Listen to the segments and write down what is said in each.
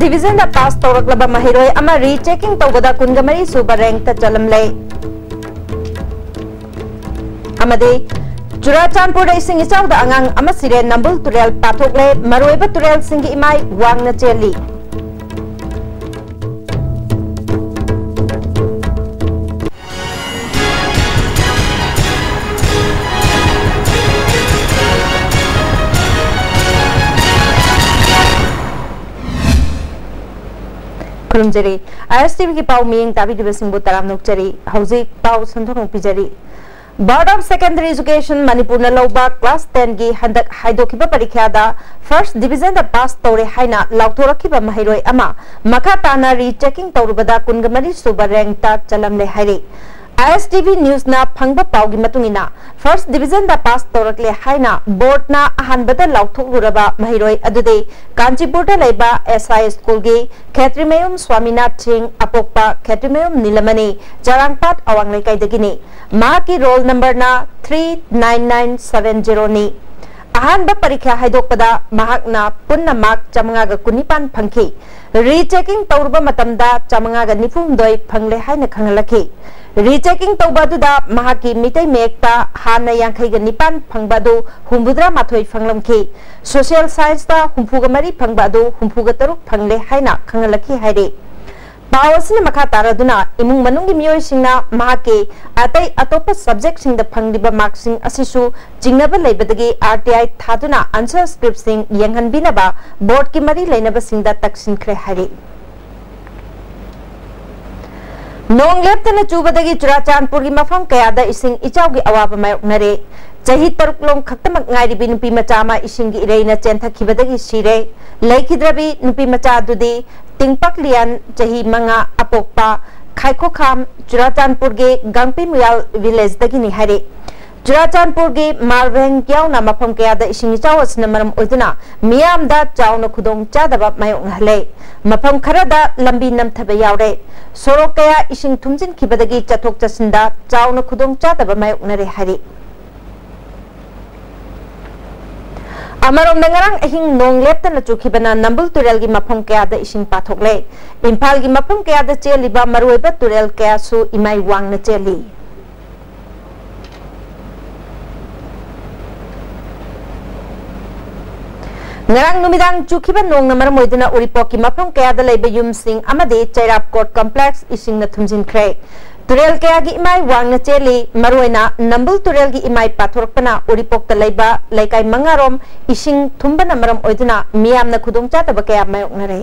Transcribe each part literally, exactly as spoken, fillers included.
ꯗꯤꯕꯤꯖꯟꯗ pass ꯇꯧꯔꯛꯂꯕ ꯃꯍꯩꯔꯣꯏ ꯑꯃ ꯔꯤꯆꯦꯀꯤꯡ ꯇꯧꯕꯗ ꯀꯨꯟꯒ ꯃꯔꯤ ꯁꯨꯕ ꯔꯦꯡꯛꯇ ꯆꯜꯂꯝꯂꯦ꯫ ꯑꯃꯗꯤ ꯆꯨꯔꯥꯆꯥꯟꯄꯨꯔꯗ ꯏꯁꯤꯡ ꯏꯆꯥꯎꯗ ꯑꯉꯥꯡ ꯑꯃ ꯁꯤꯔꯦ, ꯅꯝꯕꯨꯜ ꯇꯨꯔꯦꯜ ꯄꯥꯊꯣꯛꯂꯦ, ꯃꯔꯨꯑꯣꯏꯕ ꯇꯨꯔꯦꯜꯁꯤꯡꯒꯤ ꯏꯃꯥꯏ ꯋꯥꯡꯅ ꯆꯦꯜꯂꯤ꯫ ꯈꯨꯔꯨꯝꯖꯔꯤ꯫ ISTVꯒꯤ ꯄꯥꯎ ꯃꯤꯌꯦꯡ ꯇꯥꯕꯤꯔꯤꯕꯁꯤꯡꯕꯨ ꯇꯔꯥꯝꯅ ꯑꯣꯛꯆꯔꯤ꯫ ꯍꯧꯖꯤꯛ ꯄꯥꯎ ꯁꯟꯗꯣꯛꯅ ꯄꯤꯖꯔꯤ꯫ Board of Secondary Education ꯃꯅꯤꯄꯨꯔꯅ ꯂꯧꯕ class tenꯒꯤ ꯍꯟꯗꯛ ꯍꯥꯏꯗꯣꯛꯈꯤꯕ ꯄꯔꯤꯈ꯭ꯌꯥꯗ first divisionꯗ ꯄꯥꯁ ꯇꯧꯔꯦ ꯍꯥꯏꯅ ꯂꯥꯎꯊꯣꯔꯛꯈꯤꯕ ꯃꯍꯩꯔꯣꯏ ꯑꯃ ꯃꯈꯥ ꯇꯥꯅ ꯔꯤꯆꯦꯀꯤꯡ ꯇꯧꯔꯨꯕꯗ ꯀꯨꯟꯒ ꯃꯔꯤ ꯁꯨꯕ ꯔꯦꯡꯛꯇ ꯆꯜꯂꯝꯂꯦ ꯍꯥꯏꯔꯤ꯫ ISTV Newsꯅ ꯐꯪꯕ ꯄꯥꯎꯒꯤ ꯃꯇꯨꯡ ꯏꯟꯅ, first divisionꯗ ꯄꯥꯁ ꯇꯧꯔꯛꯂꯦ ꯍꯥꯏꯅ ꯕꯣꯔꯗꯅ ꯑꯍꯥꯟꯕꯗ ꯂꯥꯎꯊꯣꯛꯂꯨꯔꯕ ꯃꯍꯩꯔꯣꯏ ꯑꯗꯨꯗꯤ ꯀꯥꯟꯆꯤꯄꯨꯔꯗ ꯂꯩꯕ SI schoolꯒꯤ ꯈꯦꯇ꯭ꯔꯤꯃꯌꯨꯝ ꯁ꯭ꯋꯥꯃꯤꯅꯥꯊ ꯁꯤꯡ, ꯑꯄꯣꯛꯄ ꯈꯦꯇ꯭ꯔꯤꯃꯌꯨꯝ ꯅꯤꯂꯃꯅꯤ, ꯆꯔꯥꯡꯄꯥꯠ ꯑꯋꯥꯡ ꯂꯩꯀꯥꯏꯗꯒꯤꯅꯤ꯫ ꯃꯍꯥꯛꯀꯤ roll numberꯅ three nine nine seven zeroꯅꯤ꯫ ꯑꯍꯥꯟꯕ ꯄꯔꯤꯈ꯭ꯌꯥ ꯍꯥꯏꯗꯣꯛꯄꯗ ꯃꯍꯥꯛꯅ ꯄꯨꯟꯅ mark ꯆꯥꯃꯉꯥꯒ ꯀꯨꯟꯅꯤꯄꯥꯟ ꯐꯪꯈꯤ꯫ ꯔꯤꯆꯦꯀꯤꯡ ꯇꯧꯔꯨꯕ ꯃꯇꯝꯗ ꯆꯥꯃꯉꯥꯒ ꯅꯤꯐꯨꯍꯨꯝꯗꯣꯏ ꯐꯪꯂꯦ ꯍꯥꯏꯅ ꯈꯪꯍꯜꯂꯛꯈꯤ꯫ ꯔꯤꯆꯦꯀꯤꯡ ꯇꯧꯕ ꯑꯗꯨꯗ ꯃꯍꯥꯛꯀꯤ ꯃꯤꯇꯩ ꯃꯌꯦꯛꯇ ꯍꯥꯟꯅ ꯌꯥꯡꯈꯩꯒ ꯅꯤꯄꯥꯟ ꯐꯪꯕ ꯑꯗꯨ ꯍꯨꯝꯐꯨꯇꯔꯥ ꯃꯥꯊꯣꯏ ꯐꯪꯂꯝꯈꯤ꯫ Social Scienceꯇ ꯍꯨꯝꯐꯨꯒ ꯃꯔꯤ ꯐꯪꯕ ꯑꯗꯨ ꯍꯨꯝꯐꯨꯒ ꯇꯔꯨꯛ ꯐꯪꯂꯦ ꯍꯥꯏꯅ ꯈꯪꯍꯜꯂꯛꯈꯤ ꯍꯥꯏꯔꯤ꯫ ꯄꯥꯎ ꯑꯁꯤꯅ ꯃꯈꯥ ꯇꯥꯔꯗꯨꯅ ꯏꯃꯨꯡ ꯃꯅꯨꯡꯒꯤ ꯃꯤꯑꯣꯏꯁꯤꯡꯅ ꯃꯍꯥꯛꯀꯤ ꯑꯇꯩ ꯑꯇꯣꯞꯄ subjectꯁꯤꯡꯗ ꯐꯪꯂꯤꯕ markꯁꯤꯡ ꯑꯁꯤꯁꯨ ꯆꯤꯡꯅꯕ ꯂꯩꯕꯗꯒꯤ RTI ꯊꯥꯗꯨꯅ answer scriptꯁꯤꯡ ꯌꯦꯡꯍꯟꯕꯤꯅꯕ ꯕꯣꯔꯗꯀꯤ ꯃꯔꯤ ꯂꯩꯅꯕꯁꯤꯡꯗ ꯇꯛꯁꯤꯟꯈ꯭ꯔꯦ ꯍꯥꯏꯔꯤ꯫ ꯅꯣꯡ ꯂꯦꯞꯇꯅ ꯆꯨꯕꯗꯒꯤ ꯆꯨꯔꯥꯆꯥꯟꯄꯨꯔꯒꯤ ꯃꯐꯝ ꯀꯌꯥꯗ ꯏꯁꯤꯡ ꯏꯆꯥꯎꯒꯤ ꯑꯋꯥꯕ ꯃꯥꯌꯣꯛꯅꯔꯦ꯫ ꯆꯍꯤ ꯇꯔꯨꯛ ꯂꯣꯝ ꯈꯛꯇꯃꯛ ꯉꯥꯏꯔꯤꯕꯤ ꯅꯨꯄꯤ ꯃꯆꯥ ꯑꯃ ꯏꯁꯤꯡꯒꯤ ꯏꯔꯩꯅ ꯆꯦꯟꯊꯈꯤꯕꯗꯒꯤ ꯁꯤꯔꯦ꯫ ꯂꯩꯈꯤꯗ꯭ꯔꯕꯤ ꯅꯨꯄꯤ ꯃꯆꯥ ꯑꯗꯨꯗꯤ ꯇꯤꯡꯄꯛꯂꯤꯌꯥꯟ, ꯆꯍꯤ ꯃꯉꯥ, ꯑꯄꯣꯛꯄ ꯈꯥꯏꯈꯣꯈꯥꯝ, ꯆꯨꯔꯥꯆꯥꯟꯄꯨꯔꯒꯤ ꯒꯥꯡꯄꯤꯃꯨꯌꯥꯜ villageꯗꯒꯤꯅꯤ ꯍꯥꯏꯔꯤ꯫ ꯆꯨꯔꯥꯆꯥꯟꯄꯨꯔꯒꯤ ꯃꯥꯔꯚꯦꯡ ꯌꯥꯎꯅ ꯃꯐꯝ ꯀꯌꯥꯗ ꯏꯁꯤꯡ ꯏꯆꯥꯎ ꯑꯁꯤꯅ ꯃꯔꯝ ꯑꯣꯏꯗꯨꯅ ꯃꯤꯌꯥꯝꯗ ꯆꯥꯎꯅ ꯈꯨꯗꯣꯡꯆꯥꯗꯕ ꯃꯥꯌꯣꯛꯅꯍꯜꯂꯦ꯫ ꯃꯐꯝ ꯈꯔꯗ ꯂꯝꯕꯤ ꯅꯝꯊꯕ ꯌꯥꯎꯔꯦ꯫ ꯁꯣꯔꯣꯛ ꯀꯌꯥ ꯏꯁꯤꯡ ꯊꯨꯝꯖꯤꯟꯈꯤꯕꯗꯒꯤ ꯆꯠꯊꯣꯛ ꯆꯠꯁꯤꯟꯗ ꯆꯥꯎꯅ ꯈꯨꯗꯣꯡꯆꯥꯗꯕ ꯃꯥꯌꯣꯛꯅꯔꯦ ꯍꯥꯏꯔꯤ꯫ ꯑꯃꯔꯣꯝꯗ, ꯉꯔꯥꯡ ꯑꯍꯤꯡ ꯅꯣꯡ ꯂꯦꯞꯇꯅ ꯆꯨꯈꯤꯕꯅ ꯅꯝꯕꯨꯜ ꯇꯨꯔꯦꯜꯒꯤ ꯃꯐꯝ ꯀꯌꯥꯗ ꯏꯁꯤꯡ ꯄꯥꯊꯣꯛꯂꯦ꯫ ꯏꯝꯐꯥꯜꯒꯤ ꯃꯐꯝ ꯀꯌꯥꯗ ꯆꯦꯜꯂꯤꯕ ꯃꯔꯨꯑꯣꯏꯕ ꯇꯨꯔꯦꯜ ꯀꯌꯥꯁꯨ ꯏꯃꯥꯏ ꯋꯥꯡꯅ ꯆꯦꯜꯂꯤ꯫ ꯉꯔꯥꯡ ꯅꯨꯃꯤꯗꯥꯡ ꯆꯨꯈꯤꯕ ꯅꯣꯡꯅ ꯃꯔꯝ ꯑꯣꯏꯗꯨꯅ ꯎꯔꯤꯄꯣꯛꯀꯤ ꯃꯐꯝ ꯀꯌꯥꯗ ꯂꯩꯕ ꯌꯨꯝꯁꯤꯡ ꯑꯃꯗꯤ ꯆꯩꯔꯥꯞ ꯀꯣꯔꯠ ꯀꯝꯄ꯭ꯂꯦꯛꯁ ꯏꯁꯤꯡꯅ ꯊꯨꯝꯖꯤꯟꯈ꯭ꯔꯦ꯫ ꯇꯨꯔꯦꯜ ꯀꯌꯥꯒꯤ ꯏꯃꯥꯏ ꯋꯥꯡꯅ ꯆꯦꯜꯂꯤ꯫ ꯃꯔꯨꯑꯣꯏꯅ ꯅꯝꯕꯨꯜ ꯇꯨꯔꯦꯜꯒꯤ ꯏꯃꯥꯏ ꯄꯥꯊꯣꯔꯛꯄꯅ ꯎꯔꯤꯄꯣꯛꯇ ꯂꯩꯕ ꯂꯩꯀꯥꯏ ꯃꯉꯥꯔꯣꯝ ꯏꯁꯤꯡ ꯊꯨꯝꯕꯅ ꯃꯔꯝ ꯑꯣꯏꯗꯨꯅ ꯃꯤꯌꯥꯝꯅ ꯈꯨꯗꯣꯡꯆꯥꯗꯕ ꯀꯌꯥ ꯃꯥꯌꯣꯛꯅꯔꯦ꯫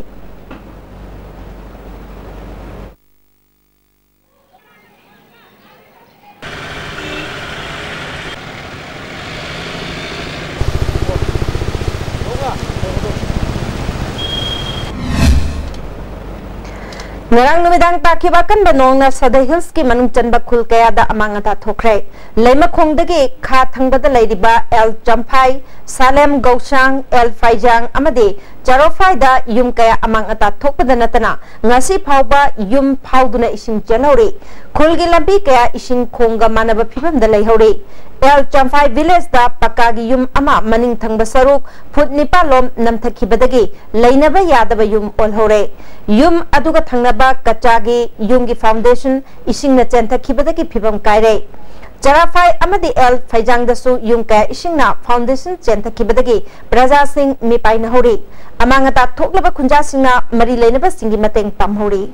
ꯉꯔꯥꯡ ꯅꯨꯃꯤꯗꯥꯡ ꯇꯥꯈꯤꯕ ꯑꯀꯟꯕ ꯅꯣꯡꯅ ꯁꯗꯩ ꯍꯤꯜꯁꯀꯤ ꯃꯅꯨꯡ ꯆꯟꯕ ꯈꯨꯜ ꯀꯌꯥꯗ ꯑꯃꯥꯡ ꯑꯇꯥ ꯊꯣꯛꯈ꯭ꯔꯦ꯫ ꯂꯩꯃꯈꯣꯡꯗꯒꯤ ꯈꯥ ꯊꯪꯕꯗ ꯂꯩꯔꯤꯕ ꯑꯦꯜ ꯆꯝꯐꯥꯏ, ꯁꯥꯂꯦꯝ ꯒꯧꯁꯥꯡ, ꯑꯦꯜ ꯐꯥꯏꯖꯥꯡ ꯑꯃꯗꯤ ꯆꯔꯣꯐꯥꯏꯗ ꯌꯨꯝ ꯀꯌꯥ ꯑꯃꯥꯡ ꯑꯇꯥ ꯊꯣꯛꯄꯗ ꯅꯠꯇꯅ ꯉꯁꯤ ꯐꯥꯎꯕ ꯌꯨꯝ ꯐꯥꯎꯗꯨꯅ ꯏꯁꯤꯡ ꯆꯦꯜꯍꯧꯔꯤ꯫ ꯈꯨꯜꯒꯤ ꯂꯝꯕꯤ ꯀꯌꯥ ꯏꯁꯤꯡ ꯈꯣꯡꯒ ꯃꯥꯟꯅꯕ ꯐꯤꯕꯝꯗ ꯂꯩꯍꯧꯔꯤ꯫ ꯑꯦꯜ ꯆꯝꯐꯥꯏ ꯚꯤꯂꯦꯖꯇ ꯄꯛꯀꯥꯒꯤ ꯌꯨꯝ ꯑꯃ ꯃꯅꯤꯡ ꯊꯪꯕ ꯁꯔꯨꯛ ꯐꯨꯠ ꯅꯤꯄꯥꯜ ꯂꯣꯝ ꯅꯝꯊꯈꯤꯕꯗꯒꯤ ꯂꯩꯅꯕ ꯌꯥꯗꯕ ꯌꯨꯝ ꯑꯣꯜꯍꯧꯔꯦ꯫ ꯌꯨꯝ ꯑꯗꯨꯒ ꯊꯪꯅꯕ ꯀꯆꯥꯒꯤ ꯌꯨꯝꯒꯤ ꯐꯥꯎꯟꯗꯦꯁꯟ ꯏꯁꯤꯡꯅ ꯆꯦꯟꯊꯈꯤꯕꯗꯒꯤ ꯐꯤꯕꯝ ꯀꯥꯏꯔꯦ꯫ ꯆꯔꯥꯐꯥꯏ ꯑꯃꯗꯤ ꯑꯦꯜ ꯐꯩꯖꯥꯡꯗꯁꯨ ꯌꯨꯝ ꯀꯌꯥ ꯏꯁꯤꯡꯅ ꯐꯥꯎꯟꯗꯦꯁꯟ ꯆꯦꯟꯊꯈꯤꯕꯗꯒꯤ ꯄ꯭ꯔꯖꯥꯁꯤꯡ ꯃꯤꯄꯥꯏꯅꯍꯧꯔꯤ꯫ ꯑꯃꯥꯡ ꯑꯇꯥ ꯊꯣꯛꯂꯕ ꯈꯨꯟꯖꯥꯁꯤꯡꯅ ꯃꯔꯤ ꯂꯩꯅꯕꯁꯤꯡꯒꯤ ꯃꯇꯦꯡ ꯄꯥꯝꯍꯧꯔꯤ꯫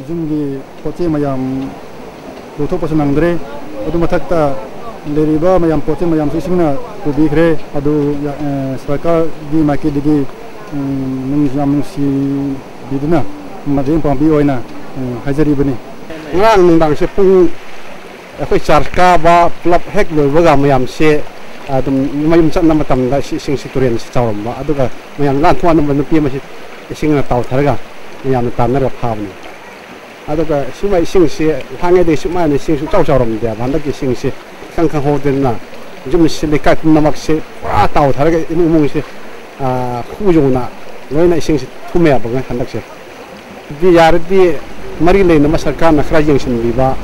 ꯌꯨꯝꯒꯤ ꯄꯣꯠ ꯆꯩ ꯃꯌꯥꯝ ꯄꯨꯊꯣꯛꯄꯁꯨ ꯅꯪꯗ꯭ꯔꯦ꯫ ꯑꯗꯨ ꯃꯊꯛꯇ ꯂꯩꯔꯤꯕ ꯃꯌꯥꯝ ꯄꯣꯠ ꯆꯩ ꯃꯌꯥꯝꯁꯨ ꯏꯁꯤꯡꯅ ꯄꯨꯕꯤꯈ꯭ꯔꯦ꯫ ꯑꯗꯨ, ꯑ, ꯁꯔꯀꯥꯔꯒꯤ ꯃꯥꯏꯀꯩꯗꯒꯤ, ꯎꯝ, ꯅꯨꯡ-, ꯌꯥꯝ ꯅꯨꯡꯁꯤꯕꯤꯗꯨꯅ ꯃꯇꯦꯡ ꯄꯥꯡꯕꯤꯌꯨ ꯍꯥꯏꯅ, ꯎꯝ, ꯍꯥꯏꯖꯔꯤꯕꯅꯤ꯫ ꯉꯔꯥꯡ ꯅꯨꯡꯗꯥꯡꯁꯦ ꯄꯨꯡ ꯑꯩꯈꯣꯏ ꯆꯥꯔꯖ ꯀꯥꯕ ꯄꯨꯂꯞ ꯍꯦꯛ ꯂꯣꯏꯕꯒ ꯃꯌꯥꯝꯁꯦ ꯑꯗꯨꯝ ꯃꯌꯨꯝ ꯆꯠꯅꯕ ꯃꯇꯝꯗ ꯏꯁꯤ-, ꯏꯁꯤꯡꯁꯤ ꯇꯨꯔꯦꯟꯁꯤ ꯆꯥꯎꯔꯝꯕ, ꯑꯗꯨꯒ ꯃꯌꯥꯝ ꯂꯥꯟꯊꯣꯛꯅꯕ ꯅꯨꯄꯤ ꯑꯃꯁꯤ ꯏꯁꯤꯡꯅ ꯇꯥꯎꯊꯔꯒ ꯃꯌꯥꯝꯅ ꯇꯥꯟꯅꯔꯒ ꯐꯥꯕꯅꯤ꯫ ꯑꯗꯨꯒ ꯁꯨꯃꯥꯏ ꯏꯁꯤꯡꯁꯤ ꯊꯥꯏꯅꯉꯩꯗꯩ ꯁꯨꯃꯥꯏꯅ ꯏꯁꯤꯡ ꯁꯨꯡꯆꯥꯎ ꯆꯥꯎꯔꯝꯗꯦꯕ꯫ ꯍꯟꯗꯛꯀꯤ ꯏꯁꯤꯡꯁꯤ ꯈꯤꯇꯪ ꯈꯪꯍꯧꯗꯦꯗꯅ ꯌꯨꯝꯁꯤ, ꯂꯩꯀꯥꯏ ꯄꯨꯝꯅꯃꯛꯁꯤ ꯄꯨꯔꯥ ꯇꯥꯎꯊꯔꯒ ꯏꯃꯨꯡ ꯏꯃꯨꯡꯁꯤ, ꯑꯥ, ꯈꯨ ꯌꯧꯅ ꯂꯣꯏꯅ ꯏꯁꯤꯡꯁꯤ ꯊꯨꯝꯃꯦꯕ ꯍꯟꯗꯛꯁꯦ꯫ ꯑꯗꯨ ꯌꯥꯔꯗꯤ ꯃꯔꯤ ꯂꯩꯅꯕ ꯁꯔꯀꯥꯔꯅ ꯈꯔ ꯌꯦꯡꯁꯤꯟꯕꯤꯕ꯫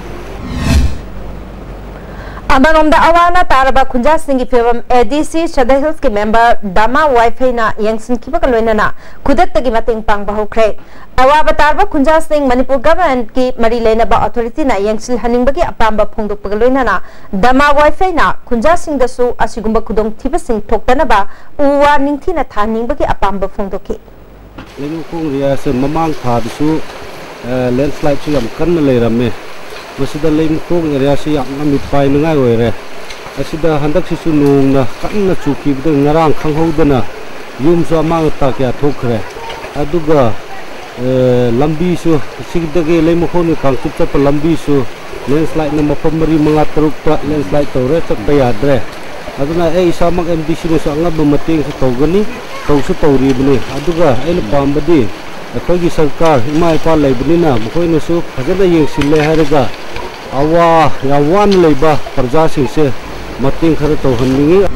ꯑꯃꯔꯣꯝꯗ, ꯑꯋꯥ ꯑꯅꯥ ꯇꯥꯔꯕ ꯈꯨꯟꯖꯥꯁꯤꯡꯒꯤ ꯐꯤꯕꯝ ꯑꯦ ꯗꯤ ꯁꯤ ꯁꯗꯔ ꯍꯤꯜꯁꯀꯤ ꯃꯦꯝꯕꯔ ꯗꯥꯃꯥ ꯋꯥꯏꯐꯩꯅ ꯌꯦꯡꯁꯤꯟꯈꯤꯕꯒ ꯂꯣꯏꯅꯅ ꯈꯨꯗꯛꯇꯒꯤ ꯃꯇꯦꯡ ꯄꯥꯡꯕ ꯍꯧꯈ꯭ꯔꯦ꯫ ꯑꯋꯥꯕ ꯇꯥꯔꯕ ꯈꯨꯟꯖꯥꯁꯤꯡ ꯃꯅꯤꯄꯨꯔ ꯒꯚꯔꯟꯃꯦꯟꯠꯀꯤ ꯃꯔꯤ ꯂꯩꯅꯕ ꯑꯣꯊꯣꯔꯤꯇꯤꯅ ꯌꯦꯡꯁꯤꯜꯍꯟꯅꯤꯡꯕꯒꯤ ꯑꯄꯥꯝꯕ ꯐꯣꯡꯗꯣꯛꯄꯒ ꯂꯣꯏꯅꯅ ꯗꯥꯃꯥ ꯋꯥꯏꯐꯩꯅ ꯈꯨꯟꯖꯥꯁꯤꯡꯗꯁꯨ ꯑꯁꯤꯒꯨꯝꯕ ꯈꯨꯗꯣꯡꯊꯤꯕꯁꯤꯡ ꯊꯣꯛꯇꯅꯕ ꯎ ꯋꯥ ꯅꯤꯡꯊꯤꯅ ꯊꯥꯍꯟꯅꯤꯡꯕꯒꯤ ꯑꯄꯥꯝꯕ ꯐꯣꯡꯗꯣꯛꯈꯤ꯫ ꯂꯩꯃꯈꯣꯡ ꯑꯦꯔꯤꯌꯥꯁꯦ ꯃꯃꯥꯡ ꯊꯥꯗꯁꯨ, ꯑ, ꯂꯦꯟꯁ꯭ꯂꯥꯏꯗꯁꯨ ꯌꯥꯝ ꯀꯟꯅ ꯂꯩꯔꯝꯃꯦ꯫ ꯃꯁꯤꯗ ꯂꯩꯃꯈꯣꯡ ꯑꯦꯔꯤꯌꯥꯁꯤ ꯌꯥꯝꯅ ꯃꯤꯄꯥꯏꯅꯤꯡꯉꯥꯏ ꯑꯣꯏꯔꯦ꯫ ꯑꯁꯤꯗ ꯍꯟꯗꯛꯁꯤꯁꯨ ꯅꯣꯡꯅ ꯀꯟꯅ ꯆꯨꯈꯤꯕꯗ ꯉꯔꯥꯡ ꯈꯪꯍꯧꯗꯅ ꯌꯨꯝꯁꯨ ꯑꯃꯥꯡ ꯑꯇꯥ ꯀꯌꯥ ꯊꯣꯛꯈ꯭ꯔꯦ꯫ ꯑꯗꯨꯒ, ꯑ, ꯂꯝꯕꯤꯁꯨ ꯁꯤꯗꯒꯤ ꯂꯩꯃꯈꯣꯡꯒꯤ ꯀꯥꯡꯆꯨꯞ ꯆꯠꯄ ꯂꯝꯕꯤꯁꯨ ꯂꯦꯟꯁ꯭ꯂꯥꯏꯗꯅ ꯃꯐꯝ ꯃꯔꯤ ꯃꯉꯥ ꯇꯔꯨꯛꯇ ꯂꯦꯟꯁ꯭ꯂꯥꯏꯗ ꯇꯧꯔꯦ, ꯆꯠꯄ ꯌꯥꯗ꯭ꯔꯦ꯫ ꯑꯗꯨꯅ ꯑꯩ ꯏꯁꯥꯃꯛ ꯑꯦꯝ ꯗꯤ ꯁꯤꯅꯁꯨ ꯑꯉꯝꯕ ꯃꯇꯦꯡꯁꯨ ꯇꯧꯒꯅꯤ, ꯇꯧꯁꯨ ꯇꯧꯔꯤꯕꯅꯤ꯫ ꯑꯗꯨꯒ ꯑꯩꯅ ꯄꯥꯝꯕꯗꯤ ꯑꯩꯈꯣꯏꯒꯤ ꯁꯔꯀꯥꯔ, ꯏꯃꯥ ꯏꯄꯥ ꯂꯩꯕꯅꯤꯅ ꯃꯈꯣꯏꯅꯁꯨ ꯐꯖꯅ ꯌꯦꯡꯁꯤꯜꯂꯦ ꯍꯥꯏꯔꯒ ꯑꯋꯥ-, ꯌꯥꯝ ꯋꯥꯅ ꯂꯩꯕ ꯄ꯭ꯔꯖꯥꯁꯤꯡꯁꯦ ꯃꯇꯦꯡ ꯈꯔ ꯇꯧꯍꯟꯅꯤꯡꯉꯤ꯫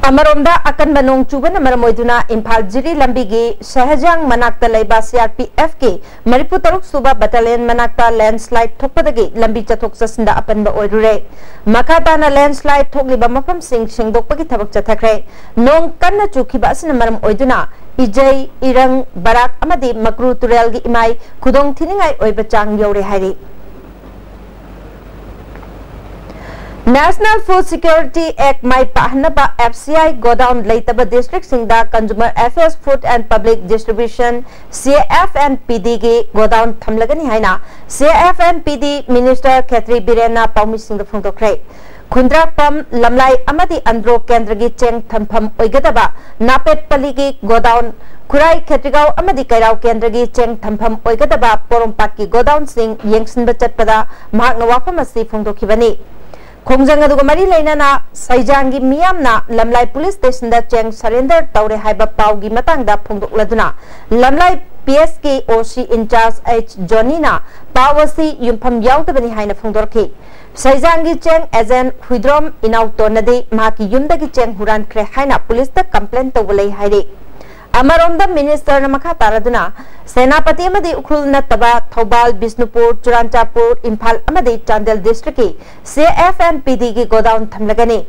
ꯑꯃꯔꯣꯝꯗ, ꯑꯀꯟꯕ ꯅꯣꯡ ꯆꯨꯕꯅ ꯃꯔꯝ ꯑꯣꯏꯗꯨꯅ ꯏꯝꯐꯥꯜ ꯖꯤꯔꯤ ꯂꯝꯕꯤꯒꯤ ꯁꯍꯖꯥꯡ ꯃꯅꯥꯛꯇ ꯂꯩꯕ ꯁꯤ ꯑꯥꯔ ꯄꯤ ꯑꯦꯐꯀꯤ ꯃꯔꯤꯐꯨ ꯇꯔꯨꯛ ꯁꯨꯕ ꯕꯠꯇꯥꯂꯤꯌꯟ ꯃꯅꯥꯛꯇ ꯂꯦꯟꯁ꯭ꯂꯥꯏꯗ ꯊꯣꯛꯄꯗꯒꯤ ꯂꯝꯕꯤ ꯆꯠꯊꯣꯛ ꯆꯠꯁꯤꯟꯗ ꯑꯄꯟꯕ ꯑꯣꯏꯔꯨꯔꯦ꯫ ꯃꯈꯥ ꯇꯥꯅ ꯂꯦꯟꯁ꯭ꯂꯥꯏꯗ ꯊꯣꯛꯂꯤꯕ ꯃꯐꯝꯁꯤꯡ ꯁꯦꯡꯗꯣꯛꯄꯒꯤ ꯊꯕꯛ ꯆꯠꯊꯈ꯭ꯔꯦ꯫ ꯅꯣꯡ ꯀꯟꯅ ꯆꯨꯈꯤꯕ ꯑꯁꯤꯅ ꯃꯔꯝ ꯑꯣꯏꯗꯨꯅ ꯏꯖꯩ, ꯏꯔꯪ, ꯕꯔꯥꯛ ꯑꯃꯗꯤ ꯃꯀ꯭ꯔꯨ ꯇꯨꯔꯦꯜꯒꯤ ꯏꯃꯥꯏ ꯈꯨꯗꯣꯡ ꯊꯤꯅꯤꯡꯉꯥꯏ ꯑꯣꯏꯕ ꯆꯥꯡ ꯌꯧꯔꯦ ꯍꯥꯏꯔꯤ꯫ National Food Security Act ꯃꯥꯏ ꯄꯥꯛꯍꯟꯅꯕ ꯑꯦꯐ ꯁꯤ ꯑꯥꯏ ꯒꯣꯗꯥꯎꯟ ꯂꯩꯇꯕ ꯗꯤꯁꯇ꯭ꯔꯤꯛꯁꯤꯡꯗ Consumer Affairs, Food and Public Distribution, C F N P ꯗꯤꯒꯤ ꯒꯣꯗꯥꯎꯟ ꯊꯝꯂꯒꯅꯤ ꯍꯥꯏꯅ C F N P D minister Khetri ꯕꯤꯔꯦꯟꯅ ꯄꯥꯎꯃꯤꯁꯤꯡꯗ ꯐꯣꯡꯗꯣꯛꯈ꯭ꯔꯦ꯫ ꯈꯨꯟꯗ꯭ꯔꯥꯛꯄꯝ, ꯂꯝꯂꯥꯏ ꯑꯃꯗꯤ ꯑꯟꯗ꯭ꯔꯣ ꯀꯦꯟꯗ꯭ꯔꯒꯤ ꯆꯦꯡ ꯊꯝꯐꯝ ꯑꯣꯏꯒꯗꯕ ꯅꯥꯄꯦꯠꯄꯜꯂꯤꯒꯤ ꯒꯣꯗꯥꯎꯟ, ꯈꯨꯔꯥꯏ ꯈꯦꯇ꯭ꯔꯤꯒꯥꯎ ꯑꯃꯗꯤ ꯀꯩꯔꯥꯎ ꯀꯦꯟꯗ꯭ꯔꯒꯤ ꯆꯦꯡ ꯊꯝꯐꯝ ꯑꯣꯏꯒꯗꯕ ꯄꯣꯔꯣꯝꯄꯥꯠꯀꯤ ꯒꯣꯗꯥꯎꯟꯁꯤꯡ ꯌꯦꯡꯁꯤꯟꯕ ꯆꯠꯄꯗ ꯃꯍꯥꯛꯅ ꯋꯥꯐꯝ ꯑꯁꯤ ꯐꯣꯡꯗꯣꯛꯈꯤꯕꯅꯤ꯫ ꯈꯣꯡꯖꯪ ꯑꯗꯨꯒ ꯃꯔꯤ ꯂꯩꯅꯅ ꯁꯩꯖꯥꯡꯒꯤ ꯃꯤꯌꯥꯝꯅ ꯂꯝꯂꯥꯏ ꯄꯨꯂꯤꯁ ꯁ꯭ꯇꯦꯁꯟꯗ ꯆꯦꯡ ꯁꯔꯦꯟꯗꯔ ꯇꯧꯔꯦ ꯍꯥꯏꯕ ꯄꯥꯎꯒꯤ ꯃꯇꯥꯡꯗ ꯐꯣꯡꯗꯣꯛꯂꯗꯨꯅ ꯂꯝꯂꯥꯏ ꯄꯤ ꯑꯦꯁ ꯀꯤ ꯑꯣ ꯁꯤ ꯏꯟꯆꯥꯔꯖ ꯑꯩꯆ ꯖꯣꯅꯤꯅ ꯄꯥꯎ ꯑꯁꯤ ꯌꯨꯝꯐꯝ ꯌꯥꯎꯗꯕꯅꯤ ꯍꯥꯏꯅ ꯐꯣꯡꯗꯣꯔꯛꯈꯤ꯫ ꯁꯩꯖꯥꯡꯒꯤ ꯆꯦꯡ ꯑꯦꯖꯦꯟ ꯍꯨꯏꯗ꯭ꯔꯣꯝ ꯏꯅꯥꯎꯇꯣꯟꯅꯗꯤ ꯃꯍꯥꯛꯀꯤ ꯌꯨꯝꯗꯒꯤ ꯆꯦꯡ ꯍꯨꯔꯥꯟꯈ꯭ꯔꯦ ꯍꯥꯏꯅ ꯄꯨꯂꯤꯁꯇ ꯀꯝꯄ꯭ꯂꯦꯟ ꯇꯧꯕ ꯂꯩ ꯍꯥꯏꯔꯤ꯫ ꯑꯃꯔꯣꯝꯗ, ꯃꯤꯅꯤꯁꯇꯔꯅ ꯃꯈꯥ ꯇꯥꯔꯗꯨꯅ ꯁꯦꯅꯥꯄꯇꯤ ꯑꯃꯗꯤ ꯎꯈ꯭ꯔꯨꯜ ꯅꯠꯇꯕ ꯊꯧꯕꯥꯜ, ꯕꯤꯁꯅꯨꯄꯨꯔ, ꯆꯨꯔꯥꯟꯆꯥꯟꯄꯨꯔ, ꯏꯝꯐꯥꯜ ꯑꯃꯗꯤ ꯆꯥꯟꯗꯦꯜ ꯗꯤꯁꯇ꯭ꯔꯤꯛꯀꯤ ꯁꯤ ꯑꯦꯐ ꯑꯦꯟ ꯄꯤ ꯗꯤꯒꯤ ꯒꯣꯗꯥꯎꯟ ꯊꯝꯂꯒꯅꯤ꯫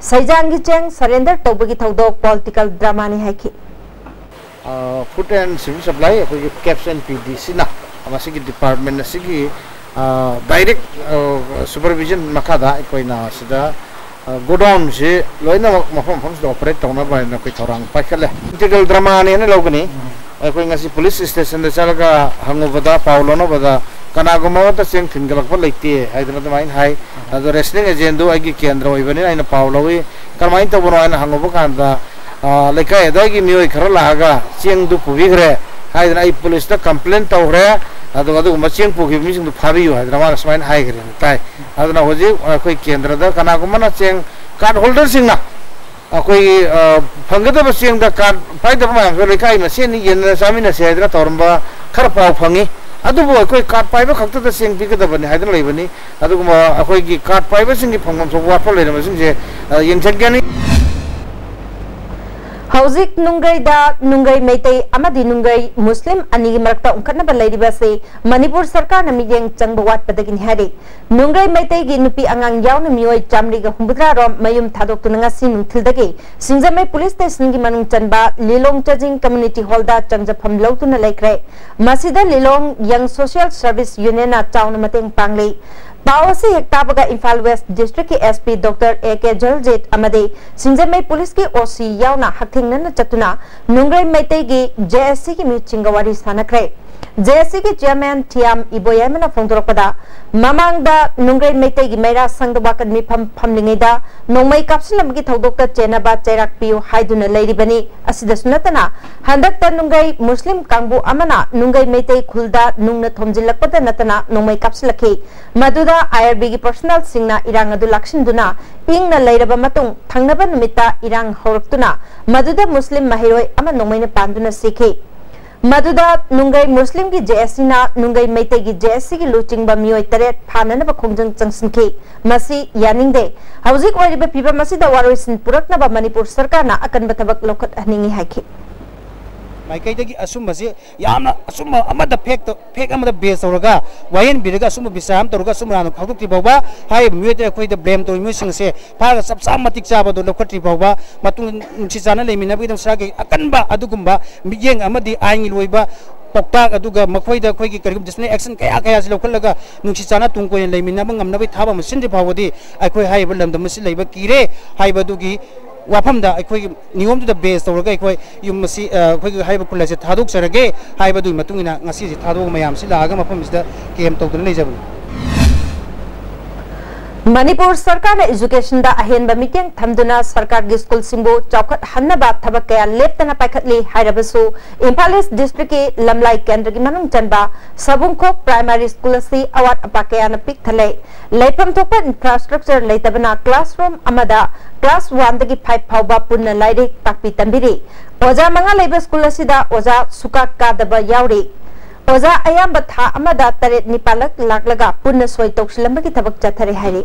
ꯁꯩꯖꯥꯡꯒꯤ ꯆꯦꯡ ꯁꯔꯦꯟꯗꯔ ꯇꯧꯕꯒꯤ ꯊꯧꯗꯣꯛ ꯄꯣꯂꯤꯇꯤꯀꯦꯜ ꯗ꯭ꯔꯃꯥꯅꯤ ꯍꯥꯏꯈꯤ꯫ ꯐꯨꯗ ꯑꯦꯟ ꯁꯤꯚꯤꯜ ꯁꯄ꯭ꯂꯥꯏ, ꯑꯩꯈꯣꯏꯒꯤ ꯀꯦꯞꯁ ꯑꯦꯟ ꯄꯤ ꯗꯤ ꯁꯤꯅ ꯃꯁꯤꯒꯤ ꯗꯤꯄꯥꯔꯠꯃꯦꯟ ꯑꯁꯤꯒꯤ ꯗꯥꯏꯔꯦꯛ ꯁꯨꯄꯔꯚꯤꯖꯟ ꯃꯈꯥꯗ ꯑꯩꯈꯣꯏꯅ ꯁꯤꯗ ꯒꯣꯗꯥꯎꯟꯁꯤ ꯂꯣꯏꯅꯃꯛ ꯃꯐꯝ ꯃꯐꯝꯁꯤꯗ ꯑꯣꯄꯔꯦꯠ ꯇꯧꯅꯕ ꯍꯥꯏꯅ ꯑꯩꯈꯣꯏ ꯊꯧꯔꯥꯡ ꯄꯥꯏꯈꯠꯂꯦ꯫ ꯄꯣꯂꯤꯇꯤꯀꯦꯜ ꯗ꯭ꯔꯃꯥꯅꯦꯅ ꯂꯧꯒꯅꯤ꯫ ꯑꯩꯈꯣꯏ ꯉꯁꯤ ꯄꯨꯂꯤꯁ ꯁ꯭ꯇꯦꯁꯟꯗ ꯆꯠꯂꯒ ꯍꯪꯉꯨꯕꯗ, ꯄꯥꯎ ꯂꯧꯅꯕꯗ, ꯀꯅꯥꯒꯨꯝꯕ ꯑꯃꯠꯇ ꯆꯦꯡ ꯊꯤꯟꯒꯠꯂꯛꯄ ꯂꯩꯇꯦ ꯍꯥꯏꯗꯅ ꯑꯗꯨꯃꯥꯏꯅ ꯍꯥꯏ꯫ ꯑꯗꯣ ꯔꯦꯁꯅꯤꯡ ꯑꯦꯖꯦꯟꯗꯨ ꯑꯩꯒꯤ ꯀꯦꯟꯗ꯭ꯔ ꯑꯣꯏꯕꯅꯤꯅ ꯑꯩꯅ ꯄꯥꯎ ꯂꯧꯏ꯫ ꯀꯔꯝꯍꯥꯏꯅ ꯇꯧꯕꯅꯣ ꯍꯥꯏꯅ ꯍꯪꯉꯨꯕ ꯀꯥꯟꯗ, ꯑ, ꯂꯩꯀꯥꯏ ꯑꯗꯨꯋꯥꯏꯒꯤ ꯃꯤꯑꯣꯏ ꯈꯔ ꯂꯥꯛꯑꯒ ꯆꯦꯡꯗꯨ ꯄꯨꯕꯤꯈ꯭ꯔꯦ ꯍꯥꯏꯗꯅ ꯑꯩ ꯄꯨꯂꯤꯁꯇ ꯀꯝꯄ꯭ꯂꯦꯟ ꯇꯧꯈ꯭ꯔꯦ꯫ ꯑꯗꯨꯒ ꯑꯗꯨꯒꯨꯝꯕ ꯆꯦꯡ ꯄꯨꯈꯤꯕ ꯃꯤꯁꯤꯡꯗꯨ ꯐꯥꯕꯤꯌꯨ ꯍꯥꯏꯗꯅ ꯃꯥꯅ ꯁꯨꯃꯥꯏꯅ ꯍꯥꯏꯈ꯭ꯔꯦꯅ ꯇꯥꯏ꯫ ꯑꯗꯨꯅ ꯍꯧꯖꯤꯛ ꯑꯩꯈꯣꯏ ꯀꯦꯟꯗ꯭ꯔꯗ ꯀꯅꯥꯒꯨꯝꯕꯅ ꯆꯦꯡ, ꯀꯥꯔꯗ ꯍꯣꯜꯗꯔꯁꯤꯡꯅ ꯑꯩꯈꯣꯏꯒꯤ, ꯑ, ꯐꯪꯒꯗꯕ ꯆꯦꯡꯗ ꯀꯥꯔꯗ ꯄꯥꯏꯗꯕ ꯃꯌꯥꯝꯁꯨ ꯂꯩꯀꯥꯏ ꯃꯁꯦꯟꯅꯤ, ꯌꯦꯟꯅꯔ ꯆꯥꯃꯤꯟꯅꯁꯦ ꯍꯥꯏꯗꯅ ꯇꯧꯔꯝꯕ ꯈꯔ ꯄꯥꯎ ꯐꯪꯉꯤ꯫ ꯑꯗꯨꯕꯨ ꯑꯩꯈꯣꯏ ꯀꯥꯔꯗ ꯄꯥꯏꯕ ꯈꯛꯇꯗ ꯆꯦꯡ ꯄꯤꯒꯗꯕꯅꯤ ꯍꯥꯏꯗꯨꯅ ꯂꯩꯕꯅꯤ꯫ ꯑꯗꯨꯒꯨꯝꯕ ꯑꯩꯈꯣꯏꯒꯤ ꯀꯥꯔꯗ ꯄꯥꯏꯕꯁꯤꯡꯒꯤ ꯐꯪꯐꯝ ꯊꯣꯛꯄ ꯋꯥꯠꯐꯝ ꯂꯩꯔꯝꯕꯁꯤꯡꯁꯦ, ꯑ, ꯌꯦꯡꯁꯤꯟꯒꯅꯤ꯫ ꯍꯧꯖꯤꯛ ꯅꯨꯡꯒ꯭ꯔꯩꯗ ꯅꯨꯡꯒ꯭ꯔꯩ ꯃꯩꯇꯩ ꯑꯃꯗꯤ ꯅꯨꯡꯒ꯭ꯔꯩ ꯃꯨꯁꯂꯤꯝ ꯑꯅꯤꯒꯤ ꯃꯔꯛꯇ ꯎꯪꯈꯠꯅꯕ ꯂꯩꯔꯤꯕ ꯑꯁꯤ ꯃꯅꯤꯄꯨꯔ ꯁꯔꯀꯥꯔꯅ ꯃꯤꯠꯌꯦꯡ ꯆꯪꯕ ꯋꯥꯠꯄꯗꯒꯤꯅꯤ ꯍꯥꯏꯔꯤ꯫ ꯅꯨꯡꯒ꯭ꯔꯩ ꯃꯩꯇꯩꯒꯤ ꯅꯨꯄꯤ ꯑꯉꯥꯡ ꯌꯥꯎꯅ ꯃꯤꯑꯣꯏ ꯆꯥꯃꯔꯤꯒ ꯍꯨꯝꯐꯨꯇꯔꯥ ꯔꯣꯝ ꯃꯌꯨꯝ ꯊꯥꯗꯣꯛꯇꯨꯅ ꯉꯁꯤ ꯅꯨꯡꯊꯤꯜꯗꯒꯤ ꯁꯤꯡꯖꯃꯩ ꯄꯨꯂꯤꯁ ꯁ꯭ꯇꯦꯁꯟꯒꯤ ꯃꯅꯨꯡ ꯆꯟꯕ ꯂꯤꯂꯣꯡ ꯆꯥꯖꯤꯡ ꯀꯝꯃ꯭ꯌꯨꯅꯤꯇꯤ ꯍꯣꯜꯗ ꯆꯪꯖꯐꯝ ꯂꯧꯗꯨꯅ ꯂꯩꯈ꯭ꯔꯦ꯫ ꯃꯁꯤꯗ ꯂꯤꯂꯣꯡ ꯌꯪ ꯁꯣꯁꯤꯌꯦꯜ ꯁꯔꯚꯤꯁ ꯌꯨꯅꯤꯌꯟꯅ ꯆꯥꯎꯅ ꯃꯇꯦꯡ ꯄꯥꯡꯂꯤ꯫ ꯄꯥꯎ ꯑꯁꯤ ꯍꯦꯛ ꯇꯥꯕꯒ ꯏꯝꯐꯥꯜ ꯋꯦꯁ ꯗꯤꯁꯇ꯭ꯔꯤꯛꯀꯤ S P doctor A K ꯖꯣꯜꯖꯤꯠ ꯑꯃꯗꯤ ꯁꯤꯡꯖꯃꯩ ꯄꯨꯂꯤꯁꯀꯤ ꯑꯣ ꯁꯤ ꯌꯥꯎꯅ ꯍꯛꯊꯦꯡꯅꯅ ꯆꯠꯇꯨꯅ ꯅꯨꯡꯒ꯭ꯔꯩ ꯃꯩꯇꯩꯒꯤ ꯖꯦ ꯑꯦꯁ ꯁꯤꯒꯤ ꯃꯤꯍꯨꯠꯁꯤꯡꯒ ꯋꯥꯔꯤ ꯁꯥꯟꯅꯈ꯭ꯔꯦ꯫ ꯖꯦ ꯑꯦꯁ ꯁꯤꯒꯤ ꯆꯤꯌꯔꯃꯦꯟ ꯊꯤꯌꯥꯝ ꯏꯕꯣꯌꯥꯏꯃꯅ ꯐꯣꯡꯗꯣꯔꯛꯄꯗ, ꯃꯃꯥꯡꯗ ꯅꯨꯡꯒ꯭ꯔꯩ ꯃꯩꯇꯩꯒꯤ ꯃꯩꯔꯥ ꯁꯪꯗ ꯋꯥꯀꯠ ꯃꯤꯐꯝ ꯐꯝꯂꯤꯉꯩꯗ ꯅꯣꯡꯃꯩ ꯀꯥꯞꯁꯤꯜꯂꯝꯕꯒꯤ ꯊꯧꯗꯣꯛꯇ ꯆꯦꯟꯅꯕ ꯆꯩꯔꯥꯛ ꯄꯤꯌꯨ ꯍꯥꯏꯗꯨꯅ ꯂꯩꯔꯤꯕꯅꯤ꯫ ꯑꯁꯤꯗꯁꯨ ꯅꯠꯇꯅ ꯍꯟꯗꯛꯇ ꯅꯨꯡꯒ꯭ꯔꯩ ꯃꯨꯁꯂꯤꯝ ꯀꯥꯡꯕꯨ ꯑꯃꯅ ꯅꯨꯡꯒ꯭ꯔꯩ ꯃꯩꯇꯩ ꯈꯨꯜꯗ ꯅꯨꯡꯅ ꯊꯣꯝꯖꯤꯜꯂꯛꯄꯗ ꯅꯠꯇꯅ ꯅꯣꯡꯃꯩ ꯀꯥꯞꯁꯤꯜꯂꯛꯈꯤ꯫ ꯃꯗꯨꯗ ꯑꯥꯏ ꯑꯥꯔ ꯕꯤꯒꯤ ꯄꯔꯁꯣꯅꯦꯜꯁꯤꯡꯅ ꯏꯔꯥꯡ ꯑꯗꯨ ꯂꯥꯛꯁꯤꯟꯗꯨꯅ ꯏꯪꯅ ꯂꯩꯔꯕ ꯃꯇꯨꯡ ꯊꯪꯅꯕ ꯅꯨꯃꯤꯠꯇ ꯏꯔꯥꯡ ꯍꯧꯔꯛꯇꯨꯅ ꯃꯗꯨꯗ ꯃꯨꯁꯂꯤꯝ ꯃꯍꯩꯔꯣꯏ ꯑꯃ ꯅꯣꯡꯃꯩꯅ ꯄꯥꯟꯗꯨꯅ ꯁꯤꯈꯤ꯫ ꯃꯗꯨꯗ ꯅꯨꯡꯒ꯭ꯔꯩ ꯃꯨꯁꯂꯤꯝꯒꯤ ꯖꯦ ꯑꯦꯁ ꯁꯤꯅ ꯅꯨꯡꯒ꯭ꯔꯩ ꯃꯩꯇꯩꯒꯤ ꯖꯦ ꯑꯦꯁ ꯁꯤꯒꯤ ꯂꯨꯆꯤꯡꯕ ꯃꯤꯑꯣꯏ ꯇꯔꯦꯠ ꯐꯥꯅꯅꯕ ꯈꯣꯡꯖꯪ ꯆꯪꯁꯤꯟꯈꯤ꯫ ꯃꯁꯤ ꯌꯥꯅꯤꯡꯗꯦ꯫ ꯍꯧꯖꯤꯛ ꯑꯣꯏꯔꯤꯕ ꯐꯤꯕꯝ ꯑꯁꯤꯗ ꯋꯥꯔꯣꯏꯁꯤꯟ ꯄꯨꯔꯛꯅꯕ ꯃꯅꯤꯄꯨꯔ ꯁꯔꯀꯥꯔꯅ ꯑꯀꯟꯕ ꯊꯕꯛ ꯂꯧꯈꯠꯍꯟꯅꯤꯡꯏ ꯍꯥꯏꯈꯤ꯫ ꯃꯥꯏꯀꯩꯗꯒꯤ ꯑꯁꯨꯝꯕꯁꯤ ꯌꯥꯝꯅ ꯑꯆꯨꯝꯕ ꯑꯃꯗ ꯐꯦꯛꯇ ꯐꯦꯛ ꯑꯃꯗ ꯕꯦꯁ ꯇꯧꯔꯒ ꯋꯥꯌꯦꯟꯕꯤꯔꯒ ꯑꯁꯨꯝꯕ ꯕꯤꯆꯥꯔ ꯑꯃ ꯇꯧꯔꯒ ꯑꯁꯨꯝꯕ ꯂꯥꯟꯅ ꯐꯥꯎꯗꯣꯛꯇ꯭ꯔꯤ ꯐꯥꯎꯕ ꯍꯥꯏꯔꯤꯕ ꯃꯤꯑꯣꯏꯗ ꯑꯩꯈꯣꯏꯗ ꯕ꯭ꯂꯦꯝ ꯇꯧꯔꯤꯕ ꯃꯤꯑꯣꯏꯁꯤꯡ ꯑꯁꯦ ꯐꯥꯔꯒ ꯆꯞ ꯆꯥ ꯃꯇꯤꯛ ꯆꯥꯕꯗꯨ ꯂꯧꯈꯠꯇ꯭ꯔꯤ ꯐꯥꯎꯕ ꯃꯇꯨꯡꯗ ꯅꯨꯡꯁꯤ ꯆꯥꯟꯅ ꯂꯩꯃꯤꯟꯅꯕꯒꯤꯗꯃꯛ ꯁꯔꯀꯥꯔꯒꯤ ꯑꯀꯟꯕ ꯑꯗꯨꯒꯨꯝꯕ ꯃꯤꯠꯌꯦꯡ ꯑꯃꯗꯤ ꯑꯥꯏꯟꯒꯤ ꯑꯣꯏꯕ ꯄꯥꯎꯇꯥꯛ ꯑꯗꯨꯒ ꯃꯈꯣꯏꯗ ꯑꯩꯈꯣꯏꯒꯤ ꯀꯔꯤꯒꯨꯝꯕ ꯗꯤꯁꯤꯄ꯭ꯂꯤꯅꯔꯤ ꯑꯦꯛꯁꯟ ꯀꯌꯥ ꯀꯌꯥꯁꯤ ꯂꯧꯈꯠꯂꯒ ꯅꯨꯡꯁꯤ ꯆꯥꯟꯅ ꯇꯨꯡ ꯀꯣꯏꯅ ꯂꯩꯃꯤꯟꯅꯕ ꯉꯝꯅꯕꯒꯤ ꯊꯕꯛ ꯑꯃ ꯁꯤꯟꯗ꯭ꯔꯤ ꯐꯥꯎꯕꯗꯤ ꯑꯩꯈꯣꯏ ꯍꯥꯏꯔꯤꯕ ꯂꯝꯗꯝ ꯑꯁꯤ ꯂꯩꯕ ꯀꯤꯔꯦ ꯍꯥꯏꯕꯗꯨꯒꯤ ꯋꯥꯐꯝꯗ ꯑꯩꯈꯣꯏꯒꯤ ꯅꯤꯌꯣꯝꯗꯨꯗ ꯕꯦꯁ ꯇꯧꯔꯒ ꯑꯩꯈꯣꯏ ꯌꯨꯝ ꯑꯁꯤ, ꯑ, ꯑꯩꯈꯣꯏꯒꯤ ꯍꯥꯏꯔꯤꯕ ꯈꯨꯜ ꯑꯁꯦ ꯊꯥꯗꯣꯛꯆꯔꯒꯦ ꯍꯥꯏꯕꯗꯨꯒꯤ ꯃꯇꯨꯡ ꯏꯟꯅ ꯉꯁꯤꯁꯦ ꯊꯥꯗꯣꯛꯑꯒ ꯃꯌꯥꯝꯁꯤ ꯂꯥꯛꯑꯒ ꯃꯐꯝꯁꯤꯗ ꯀꯦꯝ ꯇꯧꯗꯨꯅ ꯂꯩꯖꯕꯅꯤ꯫ ꯃꯅꯤꯄꯨꯔ ꯁꯔꯀꯥꯔꯅ ꯏꯖꯨꯀꯦꯁꯟꯗ ꯑꯍꯦꯟꯕ ꯃꯤꯠꯌꯦꯡ ꯊꯝꯗꯨꯅ ꯁꯔꯀꯥꯔꯒꯤ ꯁ꯭ꯀꯨꯜꯁꯤꯡꯕꯨ ꯆꯥꯎꯈꯠꯍꯟꯅꯕ ꯊꯕꯛ ꯀꯌꯥ ꯂꯦꯞꯇꯅ ꯄꯥꯏꯈꯠꯂꯤ ꯍꯥꯏꯔꯕꯁꯨ, ꯏꯝꯐꯥꯜ ꯏꯁ ꯗꯤꯁꯇ꯭ꯔꯤꯛꯀꯤ ꯂꯝꯂꯥꯏ ꯀꯦꯟꯗ꯭ꯔꯒꯤ ꯃꯅꯨꯡ ꯆꯟꯕ ꯁꯕꯨꯡꯈꯣꯛ ꯄ꯭ꯔꯥꯏꯃꯥꯔꯤ ꯁ꯭ꯀꯨꯜ ꯑꯁꯤ ꯑꯋꯥꯠ ꯑꯄꯥ ꯀꯌꯥꯅ ꯄꯤꯛ ꯊꯜꯂꯦ꯫ ꯂꯩꯐꯝ ꯊꯣꯛꯄ ꯏꯟꯐ꯭ꯔꯥꯁ꯭ꯇ꯭ꯔꯛꯆꯔ ꯂꯩꯇꯕꯅ ꯀ꯭ꯂꯥꯁꯔꯨꯝ ꯑꯃꯗ ꯀ꯭ꯂꯥꯁ ꯋꯥꯟꯗꯒꯤ ꯐꯥꯏꯚ ꯐꯥꯎꯕ ꯄꯨꯟꯅ ꯂꯥꯏꯔꯤꯛ ꯇꯥꯛꯄꯤ ꯇꯝꯕꯤꯔꯤ꯫ ꯑꯣꯖꯥ ꯃꯉꯥ ꯂꯩꯕ ꯁ꯭ꯀꯨꯜ ꯑꯁꯤꯗ ꯑꯣꯖꯥ ꯁꯨꯀꯥ ꯀꯥꯗꯕ ꯌꯥꯎꯔꯤ꯫ ꯑꯣꯖꯥ ꯑꯌꯥꯝꯕ ꯊꯥ ꯑꯃꯗ ꯇꯔꯦꯠ ꯅꯤꯄꯥꯜꯂꯛ ꯂꯥꯛꯂꯒ ꯄꯨꯟꯅ ꯁꯣꯏ ꯇꯧꯁꯤꯜꯂꯝꯕꯒꯤ ꯊꯕꯛ ꯆꯠꯊꯔꯦ ꯍꯥꯏꯔꯤ꯫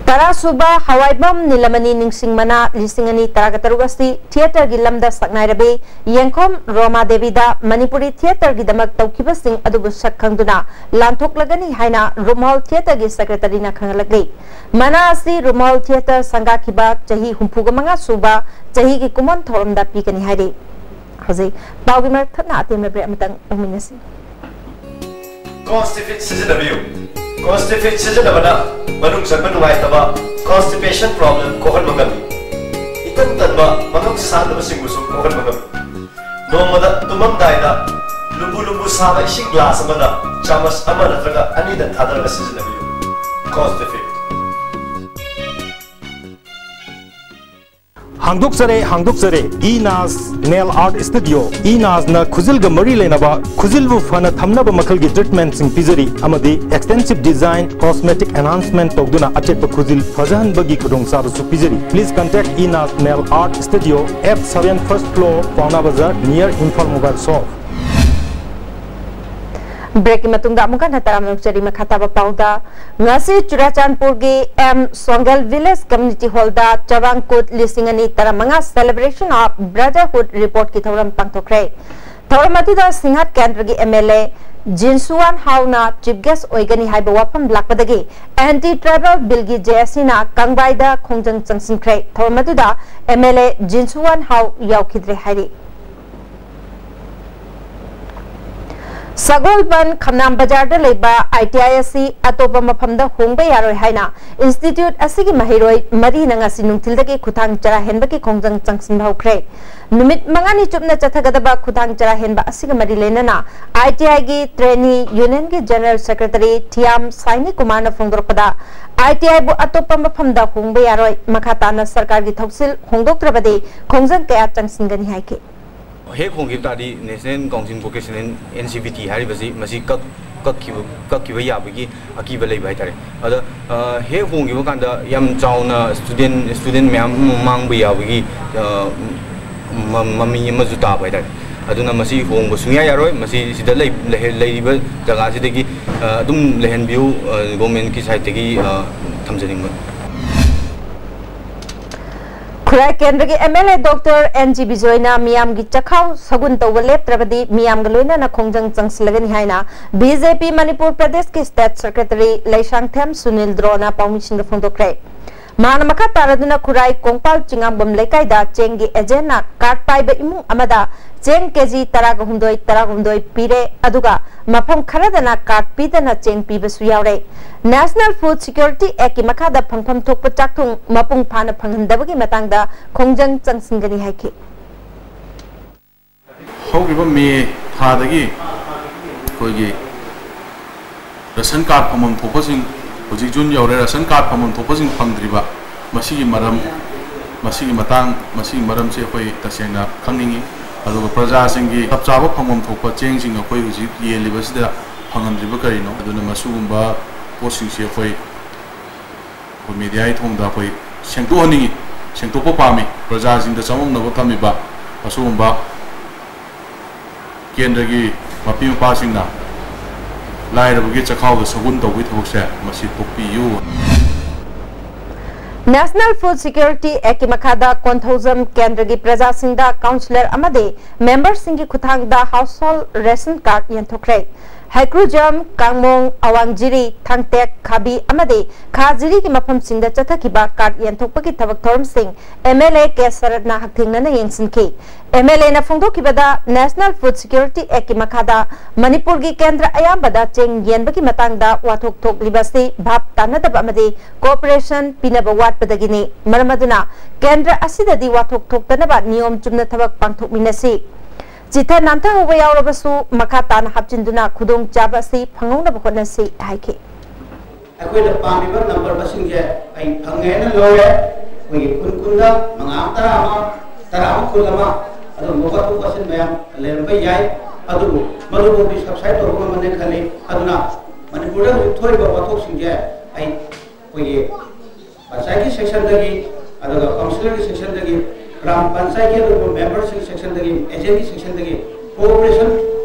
ꯇꯔꯥꯁꯨꯕ ꯍꯋꯥꯏꯕꯝ ꯅꯤꯂꯃꯅꯤ ꯅꯤꯡꯁꯤꯡ ꯃꯅꯥ ꯂꯤꯁꯤꯡ ꯑꯅꯤ ꯇꯔꯥꯒ ꯇꯔꯨꯛ ꯑꯁꯤ ꯊꯤꯌꯦꯇꯔꯒꯤ ꯂꯝꯗ ꯁꯛꯅꯥꯏꯔꯕꯤ ꯌꯦꯡꯈꯣꯝ ꯔꯣꯃꯥ ꯗꯦꯕꯤꯗ ꯃꯅꯤꯄꯨꯔꯤ ꯊꯤꯌꯦꯇꯔꯒꯤꯗꯃꯛ ꯇꯧꯈꯤꯕꯁꯤꯡ ꯑꯗꯨꯕꯨ ꯁꯛ ꯈꯪꯗꯨꯅ ꯂꯥꯟꯊꯣꯛꯂꯒꯅꯤ ꯍꯥꯏꯅ ꯔꯨꯝꯍꯣꯜ ꯊꯤꯌꯦꯇꯔꯒꯤ ꯁꯦꯀ꯭ꯔꯦꯇꯔꯤꯅ ꯈꯪꯍꯜꯂꯛꯂꯤ꯫ ꯃꯅꯥ ꯑꯁꯤ ꯔꯨꯝꯍꯣꯜ ꯊꯤꯌꯦꯇꯔ ꯁꯪꯒꯥꯈꯤꯕ ꯆꯍꯤ ꯍꯨꯝꯐꯨꯒ ꯃꯉꯥ ꯁꯨꯕ ꯆꯍꯤꯒꯤ ꯀꯨꯝꯑꯣꯟ ꯊꯧꯔꯝꯗ ꯄꯤꯒꯅꯤ ꯍꯥꯏꯔꯤ꯫ ꯍꯧꯖꯤꯛ ꯄꯥꯎꯒꯤ ꯃꯔꯛ ꯊꯠꯅ ꯑꯇꯦꯟꯕ ꯕ꯭ꯔꯦꯛ ꯑꯃꯇꯪ ꯂꯧꯃꯤꯟꯅꯁꯤ꯫ ꯀꯣꯟꯁꯇꯤꯐꯤꯠ ꯁꯤꯖꯤꯟꯅꯕꯤꯌꯨ꯫ ꯀꯣꯟꯁꯇꯤꯐꯤꯠ ꯁꯤꯖꯤꯟꯅꯕꯅ ꯃꯅꯨꯡ ꯆꯪꯕ ꯅꯨꯡꯉꯥꯏꯇꯕ, ꯀꯣꯟꯁꯇꯤꯄꯦꯁꯟ ꯄ꯭ꯔꯣꯕ꯭ꯂꯦꯝ ꯀꯣꯛꯍꯟꯕ ꯉꯝꯃꯤ꯫ ꯏꯇꯟ ꯇꯟꯕ, ꯃꯉꯝ ꯁꯥꯟꯗꯕꯁꯤꯡꯕꯨꯁꯨ ꯀꯣꯛꯍꯟꯕ ꯉꯝꯃꯤ꯫ ꯅꯣꯡꯃꯗ ꯇꯨꯝꯃꯝꯗꯥꯏꯗ ꯂꯨꯝꯕꯨ ꯂꯨꯝꯕꯨ ꯁꯥꯕ ꯏꯁꯤꯡ ꯒ꯭ꯂꯥꯁ ꯑꯃꯗ ꯆꯥꯃꯁ ꯑꯃ ꯅꯠꯇ꯭ꯔꯒ ꯑꯅꯤꯗ ꯊꯥꯗꯔꯒ ꯁꯤꯖꯤꯟꯅꯕꯤꯌꯨ꯫ ꯀꯣꯟꯁꯇꯤꯐꯤꯠ꯫ ꯍꯥꯡꯗꯣꯛꯆꯔꯦ, ꯍꯥꯡꯗꯣꯛꯆꯔꯦ꯫ ꯏ ꯅꯥꯖ ꯅꯦꯜ ꯑꯥꯔꯠ ꯁ꯭ꯇꯨꯗꯤꯑꯣ꯫ ꯏ ꯅꯥꯖꯅ ꯈꯨꯖꯤꯜꯒ ꯃꯔꯤ ꯂꯩꯅꯕ ꯈꯨꯖꯤꯜꯕꯨ ꯐꯅ ꯊꯝꯅꯕ ꯃꯈꯜꯒꯤ ꯇ꯭ꯔꯤꯠꯃꯦꯟꯠꯁꯤꯡ ꯄꯤꯖꯔꯤ ꯑꯃꯗꯤ ꯑꯦꯛꯁꯇꯦꯟꯁꯤꯚ ꯗꯤꯖꯥꯏꯟ, ꯀꯣꯁꯃꯦꯇꯤꯛ ꯑꯦꯟꯍꯥꯟꯁꯃꯦꯟꯠ ꯇꯧꯗꯨꯅ ꯑꯆꯦꯠꯄ ꯈꯨꯖꯤꯜ ꯐꯖꯍꯟꯕꯒꯤ ꯈꯨꯗꯣꯡꯆꯥꯕꯁꯨ ꯄꯤꯖꯔꯤ꯫ Please contact ꯏ ꯅꯥꯖ nail art studio, F seven, first floor, Paona Bazar, near Imphal mobile shop. Break ꯀꯤ ꯃꯇꯨꯡꯗ ꯑꯃꯨꯛ ꯍꯟꯅ ꯇꯔꯥꯝꯅ ꯑꯣꯛꯆꯔꯤ꯫ ꯃꯈꯥ ꯇꯥꯕ ꯄꯥꯎꯗ, ꯉꯁꯤ ꯆꯨꯔꯥꯆꯥꯟꯄꯨꯔꯒꯤ ꯑꯦꯝ ꯁꯣꯡꯒꯦꯜ ꯚꯤꯂꯦꯖ ꯀꯝꯌꯨꯅꯤꯇꯤ ꯍꯣꯜꯗ ꯆꯔꯥꯡ ꯀꯨꯠ ꯂꯤꯁꯤꯡ ꯑꯅꯤ ꯇꯔꯥꯃꯉꯥ Celebration of Brotherhood Report ꯀꯤ ꯊꯧꯔꯝ ꯄꯥꯡꯊꯣꯛꯈ꯭ꯔꯦ꯫ ꯊꯧꯔꯝ ꯑꯗꯨꯗ ꯁꯤꯡꯍꯠ ꯀꯦꯟꯗ꯭ꯔꯒꯤ MLA ꯖꯤꯟꯁꯨꯋꯥꯟ ꯍꯥꯎꯅ chief guest ꯑꯣꯏꯒꯅꯤ ꯍꯥꯏꯕ ꯋꯥꯐꯝ ꯂꯥꯛꯄꯗꯒꯤ Anti Tribal Bill ꯒꯤ JAC ꯅ ꯀꯪꯕꯥꯏꯗ ꯈꯣꯡꯖꯪ ꯆꯪꯁꯤꯟꯈ꯭ꯔꯦ꯫ ꯊꯧꯔꯝ ꯑꯗꯨꯗ MLA ꯖꯤꯟꯁꯨꯋꯥꯟ ꯍꯥꯎ ꯌꯥꯎꯈꯤꯗ꯭ꯔꯦ ꯍꯥꯏꯔꯤ꯫ ꯁꯒꯣꯜꯕꯟ ꯈꯝꯅꯥꯝ ꯕꯖꯥꯔꯗ ꯂꯩꯕ ITI ꯑꯁꯤ ꯑꯇꯣꯞꯄ ꯃꯐꯝꯗ ꯍꯣꯡꯕ ꯌꯥꯔꯣꯏ ꯍꯥꯏꯅ institute ꯑꯁꯤꯒꯤ ꯃꯍꯩꯔꯣꯏ ꯃꯔꯤꯅ ꯉꯁꯤ ꯅꯨꯡꯊꯤꯜꯗꯒꯤ ꯈꯨꯊꯥꯡ ꯆꯔꯥ ꯍꯦꯟꯕꯒꯤ ꯈꯣꯡꯖꯪ ꯆꯪꯁꯤꯟꯕ ꯍꯧꯈ꯭ꯔꯦ꯫ ꯅꯨꯃꯤꯠ ꯃꯉꯥꯅꯤ ꯆꯨꯞꯅ ꯆꯠꯊꯒꯗꯕ ꯈꯨꯊꯥꯡ ꯆꯔꯥ ꯍꯦꯟꯕ ꯑꯁꯤꯒ ꯃꯔꯤ ꯂꯩꯅꯅ ITI ꯒꯤ trainee union ꯒꯤ general secretary ꯊꯤꯌꯥꯝ ꯁꯥꯏꯅꯤ ꯀꯨꯃꯥꯔꯅ ꯐꯣꯡꯗꯣꯔꯛꯄꯗ, ITI ꯕꯨ ꯑꯇꯣꯞꯄ ꯃꯐꯝꯗ ꯍꯣꯡꯕ ꯌꯥꯔꯣꯏ, ꯃꯈꯥ ꯇꯥꯅ ꯁꯔꯀꯥꯔꯒꯤ ꯊꯧꯁꯤꯜ ꯍꯣꯡꯗꯣꯛꯇ꯭ꯔꯕꯗꯤ ꯈꯣꯡꯖꯪ ꯀꯌꯥ ꯆꯪꯁꯤꯟꯒꯅꯤ ꯍꯥꯏꯈꯤ꯫ ꯍꯦꯛ ꯍꯣꯡꯈꯤꯕ ꯇꯥꯔꯗꯤ National Council Vocational, NCVT ꯍꯥꯏꯔꯤꯕꯁꯤ ꯃꯁꯤ ꯀꯛ-, ꯀꯛꯈꯤꯕ, ꯀꯛꯈꯤꯕ ꯌꯥꯕꯒꯤ ꯑꯀꯤꯕ ꯂꯩꯕ ꯍꯥꯏꯇꯥꯔꯦ꯫ ꯑꯗ, ꯑ, ꯍꯦꯛ ꯍꯣꯡꯈꯤꯕ ꯀꯥꯟꯗ ꯌꯥꯝ ꯆꯥꯎꯅ student, student ꯃꯌꯥꯝ ꯑꯃ ꯃꯥꯡꯕ ꯌꯥꯕꯒꯤ, ꯑ, ꯃ-, ꯃꯃꯤ ꯑꯃꯁꯨ ꯇꯥꯕ ꯍꯥꯏꯇꯥꯔꯦ꯫ ꯑꯗꯨꯅ ꯃꯁꯤ ꯍꯣꯡꯕ ꯁꯨꯡꯌꯥ ꯌꯥꯔꯣꯏ꯫ ꯃꯁꯤ ꯁꯤꯗ ꯂꯩ-, ꯂꯩꯍ-, ꯂꯩꯔꯤꯕ ꯖꯒꯥꯁꯤꯗꯒꯤ, ꯑ, ꯑꯗꯨꯝ ꯂꯩꯍꯟꯕꯤꯌꯨ, ꯑ, government ꯀꯤ side ꯇꯒꯤ, ꯑ, ꯊꯝꯖꯅꯤꯡꯕ꯫ ꯈꯨꯔꯥꯏ ꯀꯦꯟꯗ꯭ꯔꯒꯤ MLA Doctor N G ꯕꯤꯖꯣꯏꯅ ꯃꯤꯌꯥꯝꯒꯤ ꯆꯈꯥꯎ ꯁꯒꯨꯟ ꯇꯧꯕ ꯂꯦꯞꯇ꯭ꯔꯕꯗꯤ ꯃꯤꯌꯥꯝꯒ ꯂꯣꯏꯅꯅ ꯈꯣꯡꯖꯪ ꯆꯪꯁꯤꯜꯂꯒꯅꯤ ꯍꯥꯏꯅ BJP ꯃꯅꯤꯄꯨꯔ ꯄ꯭ꯔꯗꯦꯁꯀꯤ state secretary ꯂꯩꯁꯥꯡꯊꯦꯝ ꯁꯨꯅꯤꯜ ꯗ꯭ꯔꯣꯅ ꯄꯥꯎꯃꯤꯁꯤꯡꯗ ꯐꯣꯡꯗꯣꯛꯈ꯭ꯔꯦ꯫ ꯃꯍꯥꯛꯅ ꯃꯈꯥ ꯇꯥꯔꯗꯨꯅ ꯈꯨꯔꯥꯏ ꯀꯣꯡꯄꯥꯜ ꯆꯤꯡꯉꯥꯝꯕꯝ ꯂꯩꯀꯥꯏꯗ ꯆꯦꯡꯒꯤ agent ꯅ card ꯄꯥꯏꯕ ꯏꯃꯨꯡ ꯑꯃꯗ ꯆꯦꯡ KG ꯇꯔꯥꯒ ꯍꯨꯝꯗꯣꯏ, ꯇꯔꯥꯍꯨꯝꯗꯣꯏ ꯄꯤꯔꯦ, ꯑꯗꯨꯒ ꯃꯐꯝ ꯈꯔꯗꯅ card ꯄꯤꯗꯅ ꯆꯦꯡ ꯄꯤꯕꯁꯨ ꯌꯥꯎꯔꯦ꯫ National Food Security Act ꯀꯤ ꯃꯈꯥꯗ ꯐꯪꯐꯝ ꯊꯣꯛꯄ ꯆꯥꯛꯊꯨꯡ ꯃꯄꯨꯡ ꯐꯥꯅ ꯐꯪꯍꯟꯗꯕꯒꯤ ꯃꯇꯥꯡꯗ ꯈꯣꯡꯖꯪ ꯆꯪꯁꯤꯟꯒꯅꯤ ꯍꯥꯏꯈꯤ꯫ ꯍꯧꯈꯤꯕ ꯃꯦ ꯊꯥꯗꯒꯤ ꯑꯩꯈꯣꯏꯒꯤ ration card ꯐꯪꯐꯝ ꯊꯣꯛꯄꯁꯤꯡ, ꯍꯧꯖꯤꯛ ꯖꯨꯟ ꯌꯧꯔꯦ, ration card ꯐꯪꯐꯝ ꯊꯣꯛꯄꯁꯤꯡ ꯐꯪꯗ꯭ꯔꯤꯕ, ꯃꯁꯤꯒꯤ ꯃꯔꯝ, ꯃꯁꯤꯒꯤ ꯃꯇꯥꯡ, ꯃꯁꯤꯒꯤ ꯃꯔꯝꯁꯤ ꯑꯩꯈꯣꯏ ꯇꯁꯦꯡꯅ ꯈꯪꯅꯤꯡꯉꯤ꯫ ꯑꯗꯨꯒ ꯄ꯭ꯔꯖꯥꯁꯤꯡꯒꯤ ꯆꯞ ꯆꯥꯕ ꯐꯪꯐꯝ ꯊꯣꯛꯄ ꯆꯦꯡꯁꯤꯡ ꯑꯩꯈꯣꯏ ꯍꯧꯖꯤꯛ ꯌꯦꯜꯂꯤꯕꯁꯤꯗ ꯐꯪꯍꯟꯗ꯭ꯔꯤꯕ ꯀꯔꯤꯅꯣ? ꯑꯗꯨꯅ ꯃꯁꯤꯒꯨꯝꯕ ꯄꯣꯠꯁꯤꯡꯁꯤ ꯑꯩꯈꯣꯏ, ꯑꯩꯈꯣꯏ media ꯒꯤ ꯊꯣꯡꯗ ꯑꯩꯈꯣꯏ ꯁꯦꯡꯗꯣꯛꯍꯟꯅꯤꯡꯉꯤ, ꯁꯦꯡꯗꯣꯛꯄ ꯄꯥꯝꯃꯤ꯫ ꯄ꯭ꯔꯖꯥꯁꯤꯡꯗ ꯆꯃꯝꯅꯕ ꯊꯝꯃꯤꯕ ꯑꯁꯤꯒꯨꯝꯕ ꯀꯦꯟꯗ꯭ꯔꯒꯤ ꯃꯄꯤ ꯃꯄꯥꯁꯤꯡꯅ ꯂꯥꯏꯔꯕꯒꯤ ꯆꯈꯥꯎꯗ ꯁꯒꯨꯟ ꯇꯧꯕꯒꯤ ꯊꯕꯛꯁꯦ ꯃꯁꯤ ꯇꯣꯛꯄꯤꯌꯨ꯫ National Food Security Actꯀꯤ ꯃꯈꯥꯗ ꯀꯣꯟꯊꯧꯖꯝ ꯀꯦꯟꯗ꯭ꯔꯒꯤ ꯄ꯭ꯔꯖꯥꯁꯤꯡꯗ ꯀꯥꯎꯟꯁꯤꯂꯔ ꯑꯃꯗꯤ ꯃꯦꯝꯕꯔꯁꯤꯡꯒꯤ ꯈꯨꯠꯊꯥꯡꯗ household ration card ꯌꯦꯟꯊꯣꯛꯈ꯭ꯔꯦ꯫ ꯍꯩꯀ꯭ꯔꯨꯖꯝ, ꯀꯥꯡꯃꯣꯡ, ꯑꯋꯥꯡꯖꯤꯔꯤ, ꯊꯥꯡꯇꯦꯛ, ꯈꯥꯕꯤ ꯑꯃꯗꯤ ꯈꯥꯖꯤꯔꯤꯒꯤ ꯃꯐꯝꯁꯤꯡꯗ ꯆꯠꯊꯈꯤꯕ card ꯌꯦꯟꯊꯣꯛꯄꯒꯤ ꯊꯕꯛ ꯊꯧꯔꯝꯁꯤꯡ MLA ꯀꯦ ꯁꯔꯠꯅ ꯍꯛꯊꯦꯡꯅꯅ ꯌꯦꯡꯁꯤꯟꯈꯤ꯫ MLAꯅ ꯐꯣꯡꯗꯣꯛꯈꯤꯕꯗ National Food Security Actꯀꯤ ꯃꯈꯥꯗ ꯃꯅꯤꯄꯨꯔꯒꯤ ꯀꯦꯟꯗ꯭ꯔ ꯑꯌꯥꯝꯕꯗ ꯆꯦꯡ ꯌꯦꯟꯕꯒꯤ ꯃꯇꯥꯡꯗ ꯋꯥꯊꯣꯛ ꯊꯣꯛꯂꯤꯕ ꯑꯁꯤ ꯚꯥꯞ ꯇꯥꯅꯗꯕ ꯑꯃꯗꯤ cooperation ꯄꯤꯅꯕ ꯋꯥꯠꯄꯗꯒꯤꯅꯤ꯫ ꯃꯔꯝ ꯑꯗꯨꯅ ꯀꯦꯟꯗ꯭ꯔ ꯑꯁꯤꯗꯗꯤ ꯋꯥꯊꯣꯛ ꯊꯣꯛꯇꯅꯕ ꯅꯤꯌꯣꯝ ꯆꯨꯝꯅ ꯊꯕꯛ ꯄꯥꯡꯊꯣꯛꯃꯤꯟꯅꯁꯤ꯫ ꯆꯤꯊ ꯅꯥꯟꯊꯍꯧꯕ ꯌꯥꯎꯔꯕꯁꯨ ꯃꯈꯥ ꯇꯥꯅ ꯍꯥꯞꯆꯤꯟꯗꯨꯅ ꯈꯨꯗꯣꯡꯆꯥꯕ ꯑꯁꯤ ꯐꯪꯍꯧꯅꯕ ꯍꯣꯠꯅꯁꯤ ꯍꯥꯏꯈꯤ꯫ ꯑꯩꯈꯣꯏꯅ ꯄꯥꯝꯃꯤꯕ ꯅꯝꯕꯔ ꯃꯁꯤꯡꯁꯦ ꯑꯩ ꯐꯪꯉꯦꯅ ꯂꯧꯔꯦ꯫ ꯑꯩꯈꯣꯏꯒꯤ ꯀꯨꯟ ꯀꯨꯟꯗ ꯃꯉꯥ ꯑꯃ, ꯇꯔꯥ ꯑꯃ, ꯇꯔꯥ ꯑꯃ, ꯀꯨꯟ ꯑꯃ, ꯑꯗꯨꯒꯨꯝꯕ ꯋꯥꯊꯣꯛ ꯋꯥꯁꯤꯟ ꯃꯌꯥꯝ ꯂꯩꯔꯝꯕ ꯌꯥꯏ꯫ ꯑꯗꯨꯕꯨ ꯃꯗꯨꯐꯥꯎꯗꯤ subside ꯇꯧꯕ ꯉꯝꯃꯅꯤ ꯈꯜꯂꯤ꯫ ꯑꯗꯨꯅ ꯃꯅꯤꯄꯨꯔꯗ ꯍꯧꯖꯤꯛ ꯊꯣꯛꯏꯕ ꯋꯥꯊꯣꯛꯁꯤꯡꯁꯦ ꯑꯩ ꯑꯩꯈꯣꯏꯒꯤ ꯄꯟꯆꯥꯌꯠꯀꯤ ꯁꯦꯛꯁꯟꯗꯒꯤ, ꯑꯗꯨꯒ ꯀꯥꯎꯟꯁꯤꯂꯔꯒꯤ ꯁꯦꯛꯁꯟꯗꯒꯤ, ꯒ꯭ꯔꯥꯝ ꯄꯟꯆꯥꯌꯠꯀꯤ ꯑꯗꯨꯒꯨꯝꯕ ꯃꯦꯝꯕꯔꯁꯤꯡ ꯁꯦꯛꯁꯟꯗꯒꯤ, ꯑꯦꯖꯦꯟꯒꯤ ꯁꯦꯛꯁꯟꯗꯒꯤ cooperation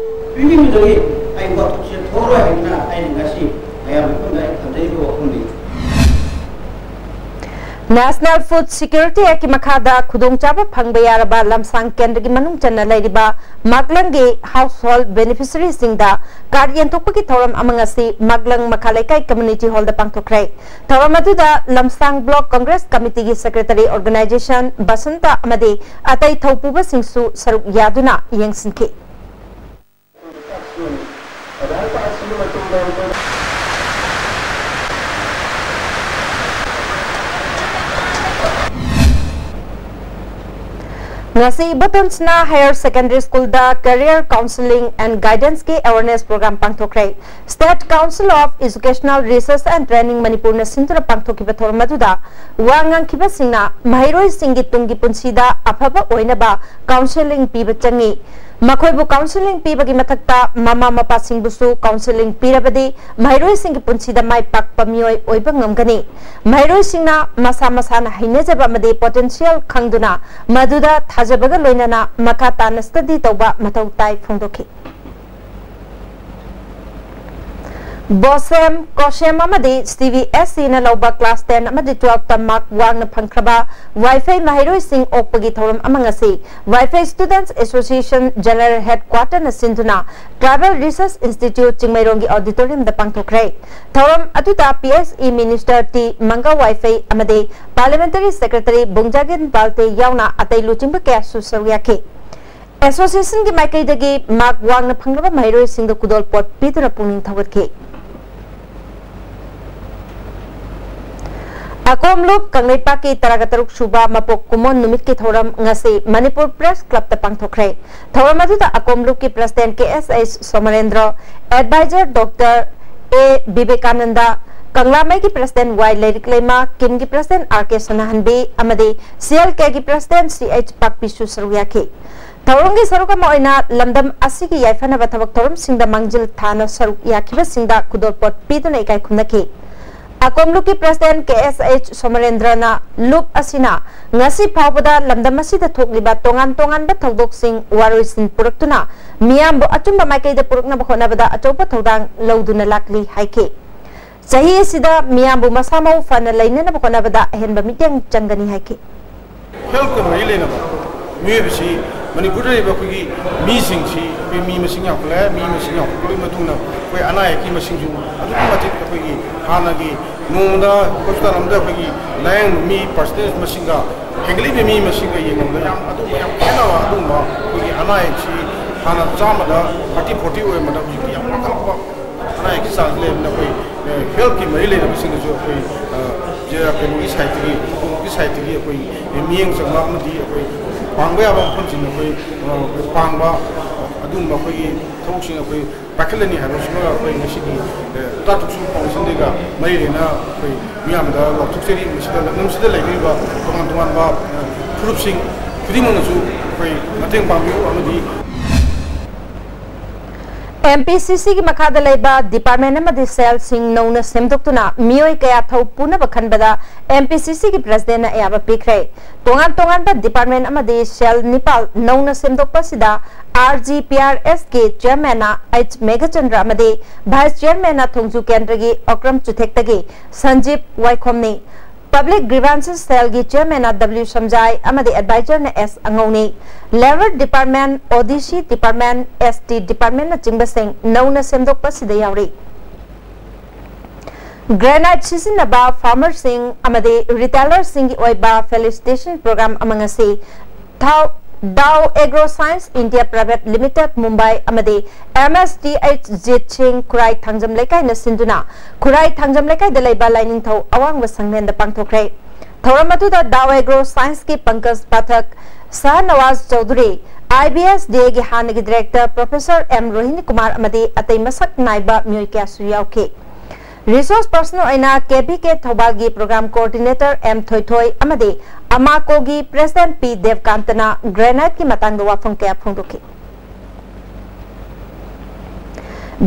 ꯄꯤꯕꯤꯕꯗꯒꯤ ꯑꯩ ꯋꯥꯊꯣꯛꯁꯦ ꯊꯣꯛꯑꯔꯣꯏ ꯍꯥꯏꯗꯨꯅ ꯑꯩꯅ ꯉꯁꯤ ꯃꯌꯥꯝ ꯃꯐꯝꯗ ꯑꯩ ꯊꯝꯖꯔꯤꯕ ꯋꯥꯐꯝꯅꯤ꯫ National Food Security Actꯀꯤ ꯃꯈꯥꯗ ꯈꯨꯗꯣꯡꯆꯥꯕ ꯐꯪꯕ ꯌꯥꯔꯕ ꯂꯝꯁꯥꯡ ꯀꯦꯟꯗ꯭ꯔꯒꯤ ꯃꯅꯨꯡ ꯆꯟꯅ ꯂꯩꯔꯤꯕ ꯃꯥꯛꯂꯪꯒꯤ household beneficiaryꯁꯤꯡꯗ card ꯌꯦꯟꯊꯣꯛꯄꯒꯤ ꯊꯧꯔꯝ ꯑꯃ ꯉꯁꯤ ꯃꯥꯛꯂꯪ ꯃꯈꯥ ꯂꯩꯀꯥꯏ community hallꯗ ꯄꯥꯡꯊꯣꯛꯈ꯭ꯔꯦ꯫ ꯊꯧꯔꯝ ꯑꯗꯨꯗ ꯂꯝꯁꯥꯡ block Congress committeeꯒꯤ secretary, organization, Basanta ꯑꯃꯗꯤ ꯑꯇꯩ ꯊꯧꯄꯨꯕꯁꯤꯡꯁꯨ ꯁꯔꯨꯛ ꯌꯥꯗꯨꯅ ꯌꯦꯡꯁꯤꯟꯈꯤ꯫ ꯉꯁꯤ ꯏꯕꯣꯇꯣꯟ ꯁꯅꯥ Higher Secondary Schoolꯗ Career Counselling and Guidanceꯀꯤ awareness program ꯄꯥꯡꯊꯣꯛꯈ꯭ꯔꯦ꯫ State Council of Educational Research and Training ꯃꯅꯤꯄꯨꯔꯅ ꯁꯤꯟꯗꯨꯅ ꯄꯥꯡꯊꯣꯛꯈꯤꯕ ꯊꯧꯔꯝ ꯑꯗꯨꯗ ꯋꯥ ꯉꯥꯡꯈꯤꯕꯁꯤꯡꯅ ꯃꯍꯩꯔꯣꯏꯁꯤꯡꯒꯤ ꯇꯨꯡꯒꯤ ꯄꯨꯟꯁꯤꯗ ꯑꯐꯕ ꯑꯣꯏꯅꯕ counselling ꯄꯤꯕ ꯆꯪꯏ꯫ ꯃꯈꯣꯏꯕꯨ counselling ꯄꯤꯕꯒꯤ ꯃꯊꯛꯇ ꯃꯃꯥ ꯃꯄꯥꯁꯤꯡꯕꯨꯁꯨ counselling ꯄꯤꯔꯕꯗꯤ ꯃꯍꯩꯔꯣꯏꯁꯤꯡꯒꯤ ꯄꯨꯟꯁꯤꯗ ꯃꯥꯏ ꯄꯥꯛꯄ ꯃꯤꯑꯣꯏ ꯑꯣꯏꯕ ꯉꯝꯒꯅꯤ꯫ ꯃꯍꯩꯔꯣꯏꯁꯤꯡꯅ ꯃꯁꯥ ꯃꯁꯥꯅ ꯍꯩꯅꯖꯕ ꯑꯃꯗꯤ potential ꯈꯪꯗꯨꯅ ꯃꯗꯨꯗ ꯊꯥꯖꯕꯒ ꯂꯣꯏꯅꯅ ꯃꯈꯥ ꯇꯥꯅ study ꯇꯧꯕ ꯃꯊꯧ ꯇꯥꯏ ꯐꯣꯡꯗꯣꯛꯈꯤ꯫ ꯕꯣꯁꯦꯝ, ꯀꯣꯁꯦꯝ ꯑꯃꯗꯤ ꯁꯤ ꯕꯤ ꯑꯦꯁ ꯏꯅ ꯂꯧꯕ ꯀ꯭ꯂꯥꯁ ꯇꯦꯟ ꯑꯃꯗꯤ ꯇꯨꯋꯦꯜꯐꯇ ꯃꯥꯔꯛ ꯋꯥꯡꯅ ꯐꯪꯈ꯭ꯔꯕ ꯋꯥꯏꯐꯩ ꯃꯍꯩꯔꯣꯏꯁꯤꯡ ꯑꯣꯛꯄꯒꯤ ꯊꯧꯔꯝ ꯑꯃ ꯉꯁꯤ ꯋꯥꯏꯐꯩ ꯁ꯭ꯇꯨꯗꯦꯟꯠꯁ ꯑꯦꯁꯣꯁꯤꯌꯦꯁꯟ ꯖꯦꯅꯔꯦꯜ ꯍꯦꯗꯀ꯭ꯋꯥꯇꯔꯅ ꯁꯤꯟꯗꯨꯅ ꯇ꯭ꯔꯥꯏꯕꯦꯜ ꯔꯤꯁꯔꯁ ꯏꯟꯁꯇꯤꯇ꯭ꯌꯨꯠ ꯆꯤꯡꯃꯩꯔꯣꯡꯒꯤ ꯑꯣꯗꯤꯇꯣꯔꯤꯌꯝꯗ ꯄꯥꯡꯊꯣꯛꯈ꯭ꯔꯦ꯫ ꯊꯧꯔꯝ ꯑꯗꯨꯗ P S E minister T Manga Vaiphei ꯑꯃꯗꯤ ꯄꯥꯔꯂꯤꯌꯥꯃꯦꯟꯇꯔꯤ ꯁꯦꯀ꯭ꯔꯦꯇꯔꯤ ꯕꯨꯡꯖꯥꯒꯤꯟ ꯄꯥꯜꯇꯦ ꯌꯥꯎꯅ ꯑꯇꯩ ꯂꯨꯆꯤꯡꯕ ꯀꯌꯥꯁꯨ ꯁꯔꯨꯛ ꯌꯥꯈꯤ꯫ ꯑꯦꯁꯣꯁꯤꯌꯦꯁꯟꯒꯤ ꯃꯥꯏꯀꯩꯗꯒꯤ ꯃꯥꯔꯛ ꯋꯥꯡꯅ ꯐꯪꯂꯕ ꯃꯍꯩꯔꯣꯏꯁꯤꯡꯗ ꯈꯨꯗꯣꯜꯄꯣꯠ ꯄꯤꯗꯨꯅ ꯄꯨꯛꯅꯤꯡ ꯊꯧꯒꯠꯈꯤ꯫ ꯑꯀꯣꯝꯂꯨꯞ ꯀꯪꯂꯩꯄꯥꯛꯀꯤ ꯇꯔꯥꯒ ꯇꯔꯨꯛ ꯁꯨꯕ ꯃꯄꯣꯛ ꯀꯨꯝꯑꯣꯟ ꯅꯨꯃꯤꯠꯀꯤ ꯊꯧꯔꯝ ꯉꯁꯤ ꯃꯅꯤꯄꯨꯔ ꯄ꯭ꯔꯦꯁ ꯀ꯭ꯂꯕꯇ ꯄꯥꯡꯊꯣꯛꯈ꯭ꯔꯦ꯫ ꯊꯧꯔꯝ ꯑꯗꯨꯗ ꯑꯀꯣꯝꯂꯨꯞꯀꯤ ꯄ꯭ꯔꯦꯁꯤꯗꯦꯟꯠ ꯀꯦ ꯑꯦꯁ ꯑꯩꯆ ꯁꯣꯃꯔꯦꯟꯗ꯭ꯔꯣ, ꯑꯦꯗꯚꯥꯏꯖꯔ ꯗꯣꯛꯇꯔ ꯑꯦ ꯕꯤꯕꯦꯀꯥꯅꯟꯗ, ꯀꯪꯂꯥꯃꯩꯒꯤ ꯄ꯭ꯔꯦꯁꯤꯗꯦꯟꯠ ꯋꯥꯏ ꯂꯩꯔꯤꯛꯂꯩꯃ, ꯀꯤꯝꯒꯤ ꯄ꯭ꯔꯦꯁꯤꯗꯦꯟꯠ ꯑꯥꯔ ꯀꯦ ꯁꯅꯥꯍꯟꯕꯤ ꯑꯃꯗꯤ ꯁꯤ ꯑꯦꯜ ꯀꯦꯒꯤ ꯄ꯭ꯔꯦꯁꯤꯗꯦꯟꯠ ꯁꯤ ꯑꯩꯆ ꯄꯥꯛꯄꯤꯁꯨ ꯁꯔꯨꯛ ꯌꯥꯈꯤ꯫ ꯊꯧꯔꯝꯒꯤ ꯁꯔꯨꯛ ꯑꯃ ꯑꯣꯏꯅ ꯂꯝꯗꯝ ꯑꯁꯤꯒꯤ ꯌꯥꯏꯐꯅꯕ ꯊꯕꯛ ꯊꯧꯔꯝꯁꯤꯡꯗ ꯃꯥꯡꯖꯤꯜ ꯊꯥꯅ ꯁꯔꯨꯛ ꯌꯥꯈꯤꯕꯁꯤꯡꯗ ꯈꯨꯗꯣꯜꯄꯣꯠ ꯄꯤꯗꯨꯅ ꯏꯀꯥꯏ ꯈꯨꯝꯅꯈꯤ꯫ ꯑꯀꯣꯝꯂꯨꯞꯀꯤ ꯄ꯭ꯔꯦꯁꯤꯗꯦꯟꯠ ꯀꯦ ꯑꯦꯁ ꯑꯩꯆ ꯁꯣꯃꯔꯦꯟꯗ꯭ꯔꯅ ꯂꯨꯞ ꯑꯁꯤꯅ ꯉꯁꯤ ꯐꯥꯎꯕꯗ ꯂꯝꯗꯝ ꯑꯁꯤꯗ ꯊꯣꯛꯂꯤꯕ ꯇꯣꯉꯥꯟ ꯇꯣꯉꯥꯟꯕ ꯊꯧꯗꯣꯛꯁꯤꯡ ꯋꯥꯔꯣꯏꯁꯤꯟ ꯄꯨꯔꯛꯇꯨꯅ ꯃꯤꯌꯥꯝꯕꯨ ꯑꯆꯨꯝꯕ ꯃꯥꯏꯀꯩꯗ ꯄꯨꯔꯛꯅꯕ ꯍꯣꯠꯅꯕꯗ ꯑꯆꯧꯕ ꯊꯧꯗꯥꯡ ꯂꯧꯗꯨꯅ ꯂꯥꯛꯂꯤ ꯍꯥꯏꯈꯤ꯫ ꯆꯍꯤ ꯑꯁꯤꯗ ꯃꯤꯌꯥꯝꯕꯨ ꯃꯁꯥ ꯃꯎ ꯐꯅ ꯂꯩꯅꯅꯕ ꯍꯣꯠꯅꯕꯗ ꯑꯍꯦꯟꯕ ꯃꯤꯠꯌꯦꯡ ꯆꯪꯒꯅꯤ ꯍꯥꯏꯈꯤ꯫ ꯍꯦꯜꯠꯀ ꯃꯔꯤ ꯂꯩꯅꯕ ꯃꯤꯑꯣꯏꯕꯁꯤ ꯃꯅꯤꯄꯨꯔꯗ ꯂꯩꯔꯤꯕ ꯑꯩꯈꯣꯏꯒꯤ ꯃꯤꯁꯤꯡꯁꯤ ꯑꯩꯈꯣꯏ ꯃꯤ ꯃꯁꯤꯡ ꯌꯥꯝꯈꯠꯂꯛꯑꯦ꯫ ꯃꯤ ꯃꯁꯤꯡ ꯌꯥꯝꯈꯠꯂꯛꯄꯒꯤ ꯃꯇꯨꯡꯗ ꯑꯩꯈꯣꯏ ꯑꯅꯥ ꯑꯌꯦꯛꯀꯤ ꯃꯁꯤꯡꯁꯨ ꯑꯗꯨꯛꯀꯤ ꯃꯇꯤꯛ ꯑꯩꯈꯣꯏꯒꯤ ꯍꯥꯟꯅꯒꯤ ꯅꯣꯡꯃꯗ ꯍꯣꯁꯄꯤꯇꯥꯜ ꯑꯃꯗ ꯑꯩꯈꯣꯏꯒꯤ ꯂꯥꯌꯦꯡꯕ ꯃꯤ ꯄꯥꯔꯁꯦꯟꯇꯦꯖ ꯃꯁꯤꯡꯒ ꯍꯦꯟꯒꯠꯂꯤꯕ ꯃꯤ ꯃꯁꯤꯡꯒ ꯌꯦꯡꯅꯕꯗ ꯌꯥꯝ ꯑꯗꯨꯝꯕ ꯌꯥꯝ ꯈꯦꯠꯅꯕ ꯑꯗꯨꯒꯨꯝꯕ ꯑꯩꯈꯣꯏꯒꯤ ꯑꯅꯥ ꯑꯌꯦꯛꯁꯤ ꯍꯥꯟꯅ ꯆꯥꯝꯃꯗ ꯊꯥꯔꯇꯤ ꯐꯣꯔꯇꯤ ꯑꯣꯏꯔꯝꯕꯗ ꯍꯧꯖꯤꯛꯇꯤ ꯌꯥꯝ ꯋꯥꯡꯈꯠꯂꯛꯄ ꯑꯅꯥ ꯑꯌꯦꯛꯀꯤ ꯆꯥꯡꯁꯤ ꯂꯩꯕꯅ ꯑꯩꯈꯣꯏ ꯍꯦꯜꯠꯀꯤ ꯃꯔꯤ ꯂꯩꯅꯕꯁꯤꯡꯗꯁꯨ ꯑꯩꯈꯣꯏ ꯀꯩꯅꯣꯒꯤ ꯁꯥꯏꯠꯇꯒꯤ ꯍꯨꯀꯨꯃꯠꯀꯤ ꯁꯥꯏꯠꯇꯒꯤ ꯑꯩꯈꯣꯏ ꯃꯤꯠꯌꯦꯡ ꯆꯪꯕ ꯑꯃꯗꯤ ꯑꯩꯈꯣꯏ ꯄꯥꯡꯕ ꯌꯥꯕ ꯃꯐꯝꯁꯤꯡ ꯑꯩꯈꯣꯏ ꯄꯥꯡꯕ ꯑꯗꯨꯒꯨꯝꯕ ꯑꯩꯈꯣꯏꯒꯤ ꯊꯕꯛꯁꯤꯡ ꯑꯩꯈꯣꯏ ꯄꯥꯏꯈꯠꯂꯅꯤ ꯍꯥꯏꯕꯁꯤꯃ ꯑꯩꯈꯣꯏ ꯉꯁꯤꯒꯤ ꯇꯔꯥꯇꯔꯨꯛ ꯁꯨꯕ ꯐꯥꯎꯟꯗꯦꯁꯟ ꯗꯦꯒ ꯃꯔꯤ ꯂꯩꯅꯅ ꯑꯩꯈꯣꯏ ꯃꯤꯌꯥꯝꯗ ꯂꯥꯎꯊꯣꯛꯆꯔꯤ꯫ ꯃꯁꯤꯗ ꯂꯝꯗꯝꯁꯤꯗ ꯂꯩꯕꯤꯔꯤꯕ ꯇꯣꯉꯥꯟ ꯇꯣꯉꯥꯟꯕ ꯐꯨꯔꯨꯞꯁꯤꯡ ꯈꯨꯗꯤꯡꯃꯛꯅꯁꯨ ꯑꯩꯈꯣꯏ ꯃꯇꯦꯡ ꯄꯥꯡꯕꯤꯌꯨ ꯑꯃꯗꯤ ꯑꯦꯝ ꯄꯤ ꯁꯤ ꯁꯤꯒꯤ ꯃꯈꯥꯗ ꯂꯩꯕ ꯗꯤꯄꯥꯔꯠꯃꯦꯟ ꯑꯃꯗꯤ ꯁꯦꯜꯁꯤꯡ ꯅꯧꯅ ꯁꯦꯝꯗꯣꯛꯇꯨꯅ ꯃꯤꯑꯣꯏ ꯀꯌꯥ ꯊꯧ ꯄꯨꯅꯕ ꯈꯟꯕꯗ ꯑꯦꯝ ꯄꯤ ꯁꯤ ꯁꯤꯒꯤ ꯄ꯭ꯔꯦꯁꯤꯗꯦꯟꯠꯅ ꯑꯌꯥꯕ ꯄꯤꯈ꯭ꯔꯦ꯫ ꯇꯣꯉꯥꯟ ꯇꯣꯉꯥꯟꯕ ꯗꯤꯄꯥꯔꯠꯃꯦꯟ ꯑꯃꯗꯤ ꯁꯦꯜ ꯅꯤꯄꯥꯜ ꯅꯧꯅ ꯁꯦꯝꯗꯣꯛꯄꯁꯤꯗ ꯑꯥꯔ ꯖꯤ ꯄꯤ ꯑꯥꯔ ꯑꯦꯁꯀꯤ ꯆꯤꯌꯔꯃꯦꯟꯅ ꯑꯩꯆ ꯃꯦꯘꯆꯟꯗ꯭ꯔ ꯑꯃꯗꯤ ꯚꯥꯏꯁ ꯆꯤꯌꯔꯃꯦꯟꯅ ꯊꯣꯡꯖꯨ ꯀꯦꯟꯗ꯭ꯔꯒꯤ ꯑꯣꯀ꯭ꯔꯝ ꯆꯨꯊꯦꯛꯇꯒꯤ ꯁꯟꯖꯤꯞ ꯋꯥꯏꯈꯣꯝꯅꯤ꯫ ꯄꯕ꯭ꯂꯤꯛ ꯒ꯭ꯔꯤꯚꯥꯟꯁꯦꯁ ꯁꯦꯜꯒꯤ ꯆꯤꯌꯔꯃꯦꯟꯅ ꯗꯕ꯭ꯂꯤꯎ ꯁꯝꯖꯥꯏ ꯑꯃꯗꯤ ꯑꯦꯗꯚꯥꯏꯖꯔꯅ ꯑꯦꯁ ꯑꯉꯧꯅꯤ꯫ ꯂꯦꯕꯔ ꯗꯤꯄꯥꯔꯠꯃꯦꯟ, ꯑꯣ ꯗꯤ ꯁꯤ ꯗꯤꯄꯥꯔꯠꯃꯦꯟ, ꯑꯦꯁ ꯇꯤ ꯗꯤꯄꯥꯔꯠꯃꯦꯟꯅꯆꯤꯡꯕꯁꯤꯡ ꯅꯧꯅ ꯁꯦꯝꯗꯣꯛꯄꯁꯤꯗ ꯌꯥꯎꯔꯤ꯫ ꯒ꯭ꯔꯦꯅꯥꯏꯠ ꯁꯤꯖꯤꯟꯅꯕ ꯐꯥꯔꯃꯔꯁꯤꯡ ꯑꯃꯗꯤ ꯔꯤꯇꯦꯂꯔꯁꯤꯡꯒꯤ ꯑꯣꯏꯕ ꯐꯦꯂꯤꯁꯤꯇꯦꯁꯟ ꯄ꯭ꯔꯣꯒ꯭ꯔꯥꯝ ꯑꯃ ꯉꯁꯤ ꯊꯥꯎ ꯗꯥꯎ agro science India private limited Mumbai ꯑꯃꯗꯤ ꯑꯦꯝ ꯑꯦꯁ ꯇꯤ ꯑꯩꯆ ꯖꯤꯠ ꯁꯤꯡ ꯈꯨꯔꯥꯏ ꯊꯥꯡꯖꯝ ꯂꯩꯀꯥꯏꯅ ꯁꯤꯟꯗꯨꯅ ꯈꯨꯔꯥꯏ ꯊꯥꯡꯖꯝ ꯂꯩꯀꯥꯏꯗ ꯂꯩꯕ ꯂꯥꯏꯅꯤꯡꯊꯧ ꯑꯋꯥꯡꯕ ꯁꯪꯂꯦꯟꯗ ꯄꯥꯡꯊꯣꯛꯈ꯭ꯔꯦ꯫ ꯊꯧꯔꯝ ꯑꯗꯨꯗ ꯗꯥꯎ ꯑꯦꯒ꯭ꯔꯣ ꯁꯥꯏꯟꯁꯀꯤ ꯄꯪꯀꯖ ꯄꯥꯊꯛ, ꯁꯍꯅꯋꯥꯖ ꯆꯧꯙꯨꯔꯤ, ꯑꯥꯏ ꯕꯤ ꯑꯦꯁ ꯗꯤ ꯑꯦꯒꯤ ꯍꯥꯟꯅꯒꯤ ꯗꯤꯔꯦꯛꯇꯔ ꯄ꯭ꯔꯣꯐꯦꯁꯔ ꯑꯦꯝ ꯔꯣꯍꯤꯅꯤ ꯀꯨꯃꯥꯔ ꯑꯃꯗꯤ ꯑꯇꯩ ꯃꯁꯛ ꯅꯥꯏꯕ ꯃꯤꯑꯣꯏ ꯀꯌꯥꯁꯨ ꯌꯥꯎꯈꯤ꯫ ꯔꯤꯁꯣꯔꯁ ꯄꯔꯁꯟ ꯑꯣꯏꯅ ꯀꯦ ꯚꯤ ꯀꯦ ꯊꯧꯕꯥꯜꯒꯤ ꯄ꯭ꯔꯣꯒ꯭ꯔꯥꯝ ꯀꯣꯑꯣꯔꯗꯤꯅꯦꯇꯔ ꯑꯦꯝ ꯊꯣꯏꯊꯣꯏ ꯑꯃꯗꯤ ꯑꯃꯥꯀꯣꯒꯤ ꯄ꯭ꯔꯦꯁꯤꯗꯦꯟꯠ ꯄꯤ ꯗꯦꯕꯀꯥꯟꯇꯅ ꯒ꯭ꯔꯦꯅꯥꯏꯠꯀꯤ ꯃꯇꯥꯡꯗ ꯋꯥꯐꯝ ꯀꯌꯥ ꯐꯣꯡꯗꯣꯛꯈꯤ꯫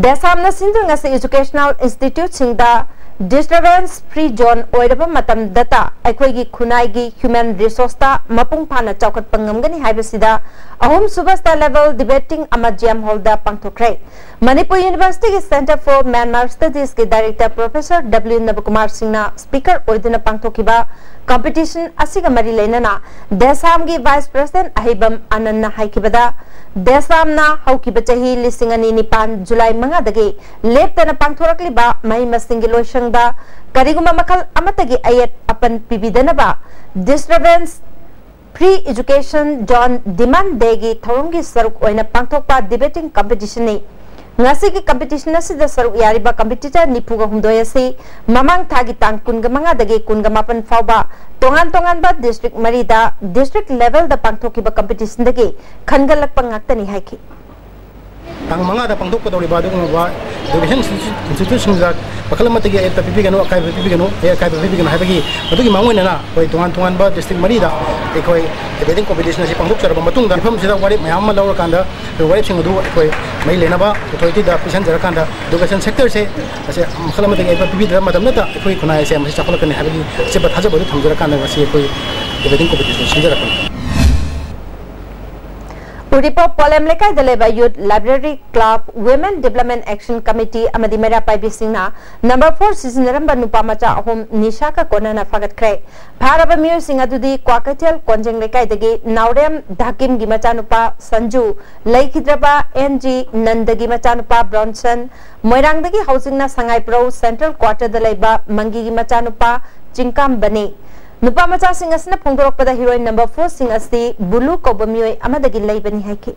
ꯗꯦꯁꯥꯝꯅ ꯁꯤꯟꯗꯨꯅ ꯉꯁꯤ ꯏꯖꯨꯀꯦꯁꯅꯦꯜ ꯏꯟꯁꯇꯤꯇ꯭ꯌꯨꯠꯁꯤꯡꯗ ꯗꯤꯁꯇꯔꯕꯦꯟꯁ ꯐ꯭ꯔꯤ ꯖꯣꯟ ꯑꯣꯏꯔꯕ ꯃꯇꯝꯗꯇ ꯑꯩꯈꯣꯏꯒꯤ ꯈꯨꯟꯅꯥꯏꯒꯤ ꯍ꯭ꯌꯨꯃꯦꯟ ꯔꯤꯁꯣꯔꯁꯇ ꯃꯄꯨꯡ ꯐꯥꯅ ꯆꯥꯎꯈꯠꯄ ꯉꯝꯒꯅꯤ ꯍꯥꯏꯕꯁꯤꯗ ꯑꯍꯨꯝꯁꯨꯕ ꯁ꯭ꯇꯥꯔ ꯂꯦꯚꯦꯜ ꯗꯤꯕꯦꯇꯤꯡ ꯑꯃ ꯖꯤ ꯑꯦꯝ ꯍꯣꯜꯗ ꯄꯥꯡꯊꯣꯛꯈ꯭ꯔꯦ꯫ ꯃꯅꯤꯄꯨꯔ ꯌꯨꯅꯤꯚꯔꯁꯤꯇꯤꯒꯤ ꯁꯦꯟꯇꯔ ꯐꯣꯔ ꯃ꯭ꯌꯥꯟꯃꯥꯔ ꯁ꯭ꯇꯗꯤꯁꯀꯤ ꯗꯥꯏꯔꯦꯛꯇꯔ ꯄ꯭ꯔꯣꯐꯦꯁꯔ ꯗꯕ꯭ꯂꯤꯎ ꯅꯕꯀꯨꯃꯥꯔ ꯁꯤꯡꯅ ꯁ꯭ꯄꯤꯀꯔ ꯑꯣꯏꯗꯨꯅ ꯄꯥꯡꯊꯣꯛꯈꯤꯕ ꯀꯝꯄꯤꯇꯤꯁꯟ ꯑꯁꯤꯒ ꯃꯔꯤ ꯂꯩꯅꯅ ꯗꯦꯁꯥꯝꯒꯤ ꯚꯥꯏꯁ ꯄ꯭ꯔꯦꯁꯤꯗꯦꯟꯠ ꯑꯍꯩꯕꯝ ꯑꯥꯅꯟꯗꯅ ꯍꯥꯏꯈꯤꯕꯗ, ꯗꯦꯁꯥꯝꯅ ꯍꯧꯈꯤꯕ ꯆꯍꯤ ꯂꯤꯁꯤꯡ ꯑꯅꯤ ꯅꯤꯄꯥꯟ ꯖꯨꯂꯥꯏ ꯃꯉꯥꯗꯒꯤ ꯂꯦꯞꯇꯅ ꯄꯥꯡꯊꯣꯔꯛꯂꯤꯕ ꯃꯍꯩ ꯃꯁꯤꯡꯒꯤ ꯂꯣꯏꯁꯪꯗ ꯀꯔꯤꯒꯨꯝꯕ ꯃꯈꯜ ꯑꯃꯠꯇꯒꯤ ꯑꯌꯦꯠ ꯑꯄꯟ ꯄꯤꯕꯤꯗꯅꯕ ꯗꯤꯁꯇꯔꯕꯦꯟꯁ ꯐ꯭ꯔꯤ ꯏꯖꯨꯀꯦꯁꯟ ꯖꯣꯟ ꯗꯤꯃꯥꯟ ꯗꯦꯒꯤ ꯊꯧꯔꯝꯒꯤ ꯁꯔꯨꯛ ꯑꯣꯏꯅ ꯄꯥꯡꯊꯣꯛꯄ ꯗꯤꯕꯦꯇꯤꯡ ꯀꯝꯄꯤꯇꯤꯁꯟꯅꯤ꯫ ꯉꯁꯤꯒꯤ ꯀꯝꯄꯤꯇꯤꯁꯟ ꯑꯁꯤꯗ ꯁꯔꯨꯛ ꯌꯥꯔꯤꯕ ꯀꯝꯄꯤꯇꯤꯇꯔ ꯅꯤꯐꯨꯒ ꯍꯨꯝꯗꯣꯏ ꯑꯁꯤ ꯃꯃꯥꯡ ꯊꯥꯒꯤ ꯇꯥꯡ ꯀꯨꯟꯒ ꯃꯉꯥꯗꯒꯤ ꯀꯨꯟꯒ ꯃꯥꯄꯟ ꯐꯥꯎꯕ ꯇꯣꯉꯥꯟ ꯇꯣꯉꯥꯟꯕ ꯗꯤꯁꯇ꯭ꯔꯤꯛ ꯃꯔꯤꯗ ꯗꯤꯁꯇ꯭ꯔꯤꯛ ꯂꯦꯚꯦꯜꯗ ꯄꯥꯡꯊꯣꯛꯈꯤꯕ ꯀꯝꯄꯤꯇꯤꯁꯟꯗꯒꯤ ꯈꯟꯒꯠꯂꯛꯄ ꯉꯥꯛꯇꯅꯤ ꯍꯥꯏꯈꯤ꯫ ꯇꯥꯡ ꯃꯉꯥꯗ ꯄꯥꯡꯊꯣꯛꯀꯗꯧꯔꯤꯕ ꯑꯗꯨꯒꯨꯝꯂꯕ ꯑꯗꯨꯒ ꯍꯦꯜꯊ ꯏꯟꯁꯇꯤꯇ꯭ꯌꯨꯁꯟꯗ ꯃꯈꯜ ꯑꯃꯠꯇꯒꯤ ꯑꯌꯦꯠꯄ ꯄꯤꯕꯤꯒꯅꯨ, ꯑꯀꯥꯏꯕ ꯄꯤꯕꯤꯒꯅꯨ, ꯑꯍꯦꯛ ꯑꯀꯥꯏꯕ ꯄꯤꯕꯤꯒꯅꯨ ꯍꯥꯏꯕꯒꯤ, ꯃꯗꯨꯒꯤ ꯃꯥꯡꯑꯣꯏꯅꯅ ꯑꯩꯈꯣꯏ ꯇꯣꯉꯥꯟ ꯇꯣꯉꯥꯟꯕ ꯗꯤꯁꯇ꯭ꯔꯤꯛ ꯃꯔꯤꯗ ꯑꯩꯈꯣꯏ ꯕꯦꯗꯤꯡ ꯀꯣꯝꯄꯤꯇꯤꯁꯟ ꯑꯁꯤ ꯄꯥꯡꯊꯣꯛꯆꯔꯕ ꯃꯇꯨꯡꯗ, ꯃꯐꯝꯁꯤꯗ ꯋꯥꯔꯦꯞ ꯃꯌꯥꯝ ꯑꯃ ꯂꯧꯔꯀꯥꯟꯗ, ꯑꯩꯈꯣꯏ ꯋꯥꯔꯦꯞꯁꯤꯡ ꯑꯗꯨ ꯑꯩꯈꯣꯏ ꯃꯔꯤ ꯂꯩꯅꯕ ꯑꯣꯊꯣꯔꯤꯇꯤꯗ ꯄꯤꯁꯤꯟꯖꯔꯀꯥꯟꯗ, ꯏꯗꯨꯀꯦꯁꯟ ꯁꯦꯛꯇꯔꯁꯦ ꯑꯁꯦ ꯃꯈꯜ ꯑꯃꯠꯇꯒꯤ ꯑꯌꯦꯠꯄ ꯄꯤꯕꯤꯗ꯭ꯔꯕ ꯃꯇꯝꯗꯇ ꯑꯩꯈꯣꯏ ꯈꯨꯟꯅꯥꯏ ꯑꯁꯦ ꯃꯁꯤ ꯆꯥꯎꯈꯠꯂꯛꯀꯅꯤ ꯍꯥꯏꯕꯒꯤ ꯑꯆꯦꯠꯄ ꯊꯥꯖꯕ ꯑꯗꯨ ꯊꯝꯖꯔꯀꯥꯟꯗ ꯉꯁꯤ ꯑꯩꯈꯣꯏ ꯕꯦꯗꯤꯡ ꯀꯣꯝꯄꯤꯇꯤꯁꯟ ꯁꯤꯟꯖꯔꯛꯄꯅꯤ꯫ ꯎꯔꯤꯄꯣꯛ ꯄꯣꯂꯦꯝ ꯂꯩꯀꯥꯏꯗ ꯂꯩꯕ youth library club, women development action committee ꯑꯃꯗꯤ ꯃꯩꯔꯥ ꯄꯥꯏꯕꯤꯁꯤꯡꯅ ꯅꯝꯕꯔ ꯐꯣꯔ ꯁꯤꯖꯤꯟꯅꯔꯝꯕ ꯅꯨꯄꯥ ꯃꯆꯥ ꯑꯍꯨꯝ ꯅꯤꯁꯥꯒ ꯀꯣꯟꯅꯅ ꯐꯥꯒꯠꯈ꯭ꯔꯦ꯫ ꯐꯥꯔꯕ ꯃꯤꯑꯣꯏꯁꯤꯡ ꯑꯗꯨꯗꯤ ꯀ꯭ꯋꯥꯀꯩꯊꯦꯜ ꯀꯣꯟꯖꯦꯡ ꯂꯩꯀꯥꯏꯗꯒꯤ ꯅꯥꯎꯔꯦꯝ ꯙꯥꯀꯤꯝꯒꯤ ꯃꯆꯥꯅꯨꯄꯥ ꯁꯟꯖꯨ, ꯂꯩꯈꯤꯗ꯭ꯔꯕ ꯑꯦꯟ ꯖꯤ ꯅꯟꯗꯒꯤ ꯃꯆꯥꯅꯨꯄꯥ ꯕ꯭ꯔꯣꯟꯁꯟ, ꯃꯣꯏꯔꯥꯡꯗꯒꯤ ꯍꯧꯖꯤꯛꯅ ꯁꯉꯥꯏꯄ꯭ꯔꯧ ꯁꯦꯟꯇ꯭ꯔꯦꯜ ꯀ꯭ꯋꯥꯇꯔꯗ ꯂꯩꯕ ꯃꯪꯒꯤꯒꯤ ꯃꯆꯥꯅꯨꯄꯥ ꯆꯤꯡꯀꯥꯝꯕꯅꯤ꯫ ꯅꯨꯄꯥ ꯃꯆꯥꯁꯤꯡ ꯑꯁꯤꯅ ꯐꯣꯡꯗꯣꯔꯛꯄꯗ ꯍꯤꯔꯣꯏꯟ ꯅꯝꯕꯔ ꯐꯣꯔꯁꯤꯡ ꯑꯁꯤ ꯕꯨꯂꯨ ꯀꯧꯕ ꯃꯤꯑꯣꯏ ꯑꯃꯗꯒꯤ ꯂꯩꯕꯅꯤ ꯍꯥꯏꯈꯤ꯫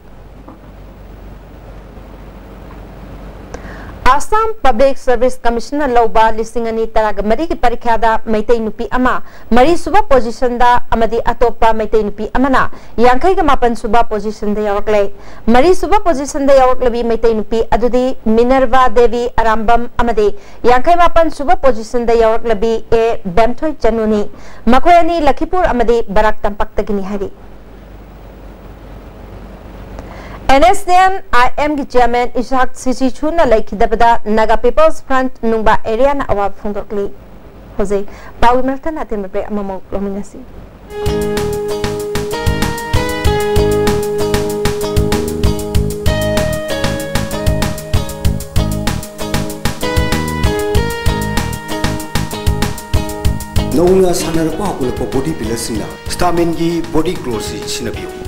ꯑꯁꯥꯝ ꯄꯕ꯭ꯂꯤꯛ ꯁꯔꯚꯤꯁ ꯀꯃꯤꯁꯟꯅ ꯂꯧꯕ ꯂꯤꯁꯤꯡ ꯑꯅꯤ ꯇꯔꯥꯒ ꯃꯔꯤꯒꯤ ꯄꯔꯤꯈ꯭ꯌꯥꯗ ꯃꯩꯇꯩ ꯅꯨꯄꯤ ꯑꯃ ꯃꯔꯤꯁꯨꯕ ꯄꯣꯖꯤꯁꯟꯗ ꯑꯃꯗꯤ ꯑꯇꯣꯞꯄ ꯃꯩꯇꯩ ꯅꯨꯄꯤ ꯑꯃꯅ ꯌꯥꯡꯈꯩꯒ ꯃꯥꯄꯟ ꯁꯨꯕ ꯄꯣꯖꯤꯁꯟꯗ ꯌꯥꯎꯔꯛꯂꯦ꯫ ꯃꯔꯤꯁꯨꯕ ꯄꯣꯖꯤꯁꯟꯗ ꯌꯥꯎꯔꯛꯂꯕꯤ ꯃꯩꯇꯩ ꯅꯨꯄꯤ ꯑꯗꯨꯗꯤ ꯃꯤꯅꯔꯚꯥ ꯗꯦꯕꯤ ꯑꯔꯥꯝꯕꯝ ꯑꯃꯗꯤ ꯌꯥꯡꯈꯩ ꯃꯥꯄꯟ ꯁꯨꯕ ꯄꯣꯖꯤꯁꯟꯗ ꯌꯥꯎꯔꯛꯂꯕꯤ ꯑꯦ ꯕꯦꯝꯊꯣꯏ ꯆꯅꯨꯅꯤ꯫ ꯃꯈꯣꯏ ꯑꯅꯤ ꯂꯈꯤꯄꯨꯔ ꯑꯃꯗꯤ ꯕꯔꯥꯛ ꯇꯝꯄꯥꯛꯇꯒꯤꯅꯤ ꯍꯥꯏꯔꯤ꯫ ꯑꯦꯟ ꯑꯦꯁ ꯗꯤ ꯑꯦꯟ ꯑꯥꯏ ꯑꯦꯝꯒꯤ ꯆꯤꯌꯥꯔꯃꯦꯟ ꯏꯁꯍꯥꯛ ꯁꯤꯁꯤꯁꯨꯅ ꯂꯩꯈꯤꯗꯕꯗ ꯅꯥꯒꯥ ꯄꯤꯄꯜꯁ ꯐ꯭ꯔꯟꯠ ꯅꯨꯡꯕꯥ ꯑꯦꯔꯤꯌꯥꯅ ꯑꯋꯥꯕ ꯐꯣꯡꯗꯣꯛꯂꯤ꯫ ꯍꯧꯖꯤꯛ ꯄꯥꯎꯒꯤ ꯃꯔꯛꯇ ꯑꯇꯦꯟꯕ ꯕ꯭ꯔꯦꯛ ꯑꯃꯃꯨꯛ ꯂꯧꯃꯤꯟꯅꯁꯤ꯫ ꯅꯧꯅ ꯁꯥꯟꯅꯔꯛꯄ ꯍꯧꯒꯠꯂꯛꯄ ꯕꯣꯗꯤ ꯕꯤꯜꯗꯔꯁꯤꯡꯅ ꯁ꯭ꯇꯥꯃꯤꯟꯒꯤ ꯕꯣꯗꯤ ꯒ꯭ꯂꯣꯁꯤ ꯁꯤꯖꯤꯟꯅꯕꯤꯌꯨ꯫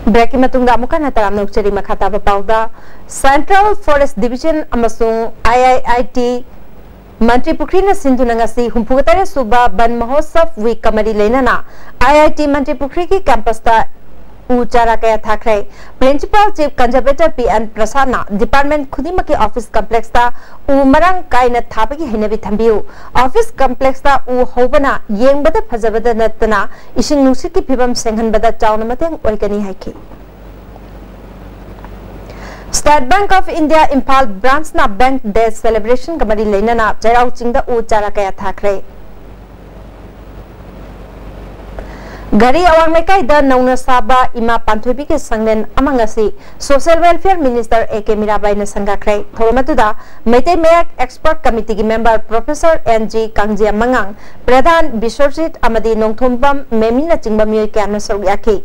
ꯕ꯭ꯔꯦꯛꯀꯤ ꯃꯇꯨꯡꯗ ꯑꯃꯨꯛ ꯍꯟꯅ ꯇꯔꯥꯝꯅ ꯑꯣꯛꯆꯔꯤ꯫ ꯃꯈꯥ ꯇꯥꯕ ꯄꯥꯎꯗ, Central Forest Division ꯑꯃꯁꯨꯡ I I I T ꯃꯟꯇ꯭ꯔꯤ ꯄꯨꯈ꯭ꯔꯤꯅ ꯁꯤꯟꯗꯨꯅ ꯉꯁꯤ ꯍꯨꯝꯐꯨꯒ ꯇꯔꯦꯠ ꯁꯨꯕ ꯕꯟ ꯃꯍꯣꯠꯁꯕ ꯋꯤꯛꯀ ꯃꯔꯤ ꯂꯩꯅꯅ I I T ꯃꯟꯇ꯭ꯔꯤ ꯄꯨꯈ꯭ꯔꯤꯒꯤ ꯀꯦꯝꯄꯁꯇ ꯎ ꯆꯥꯔꯥ ꯀꯌꯥ ꯊꯥꯈ꯭ꯔꯦ꯫ Principal Chief Conservator P N ꯄ꯭ꯔꯁꯥꯗꯅ department ꯈꯨꯗꯤꯡꯃꯛꯀꯤ office complexꯇ ꯎ ꯃꯔꯥꯡ ꯀꯥꯏꯅ ꯊꯥꯕꯒꯤ ꯍꯩꯅꯕꯤ ꯊꯝꯕꯤꯌꯨ꯫ Office complexꯇ ꯎ ꯍꯧꯕꯅ ꯌꯦꯡꯕꯗ ꯐꯖꯕꯗ ꯅꯠꯇꯅ ꯏꯁꯤꯡ ꯅꯨꯡꯁꯤꯠꯀꯤ ꯐꯤꯕꯝ ꯁꯦꯡꯍꯟꯕꯗ ꯆꯥꯎꯅ ꯃꯇꯦꯡ ꯑꯣꯏꯒꯅꯤ ꯍꯥꯏꯈꯤ꯫ State Bank of India Imphal branchꯅ Bank Day celebrationꯒ ꯃꯔꯤ ꯂꯩꯅꯅ ꯆꯩꯔꯥꯎ ꯆꯤꯡꯗ ꯎ ꯆꯥꯔꯥ ꯀꯌꯥ ꯊꯥꯈ꯭ꯔꯦ꯫ ꯘꯔꯤ ꯑꯋꯥꯡ ꯂꯩꯀꯥꯏꯗ ꯅꯧꯅ ꯁꯥꯕ ꯏꯃꯥ ꯄꯥꯟꯊꯣꯏꯕꯤꯒꯤ ꯁꯪꯂꯦꯟ ꯑꯃ ꯉꯁꯤ Social Welfare Minister A K ꯃꯤꯔꯥꯕꯥꯏꯅ ꯁꯪꯒꯥꯈ꯭ꯔꯦ꯫ ꯊꯧꯔꯝ ꯑꯗꯨꯗ ꯃꯩꯇꯩ ꯃꯌꯦꯛ expert committeeꯒꯤ member Professor ꯑꯦꯟ ꯖꯤ ꯀꯥꯡꯖꯦꯝꯃꯉꯥꯡ, ꯄ꯭ꯔꯙꯥꯟ ꯕꯤꯁ꯭ꯋꯖꯤꯠ ꯑꯃꯗꯤ ꯅꯣꯡꯊꯣꯝꯕꯝ ꯃꯦꯃꯤꯅꯆꯤꯡꯕ ꯃꯤꯑꯣꯏ ꯀꯌꯥꯅ ꯁꯔꯨꯛ ꯌꯥꯈꯤ꯫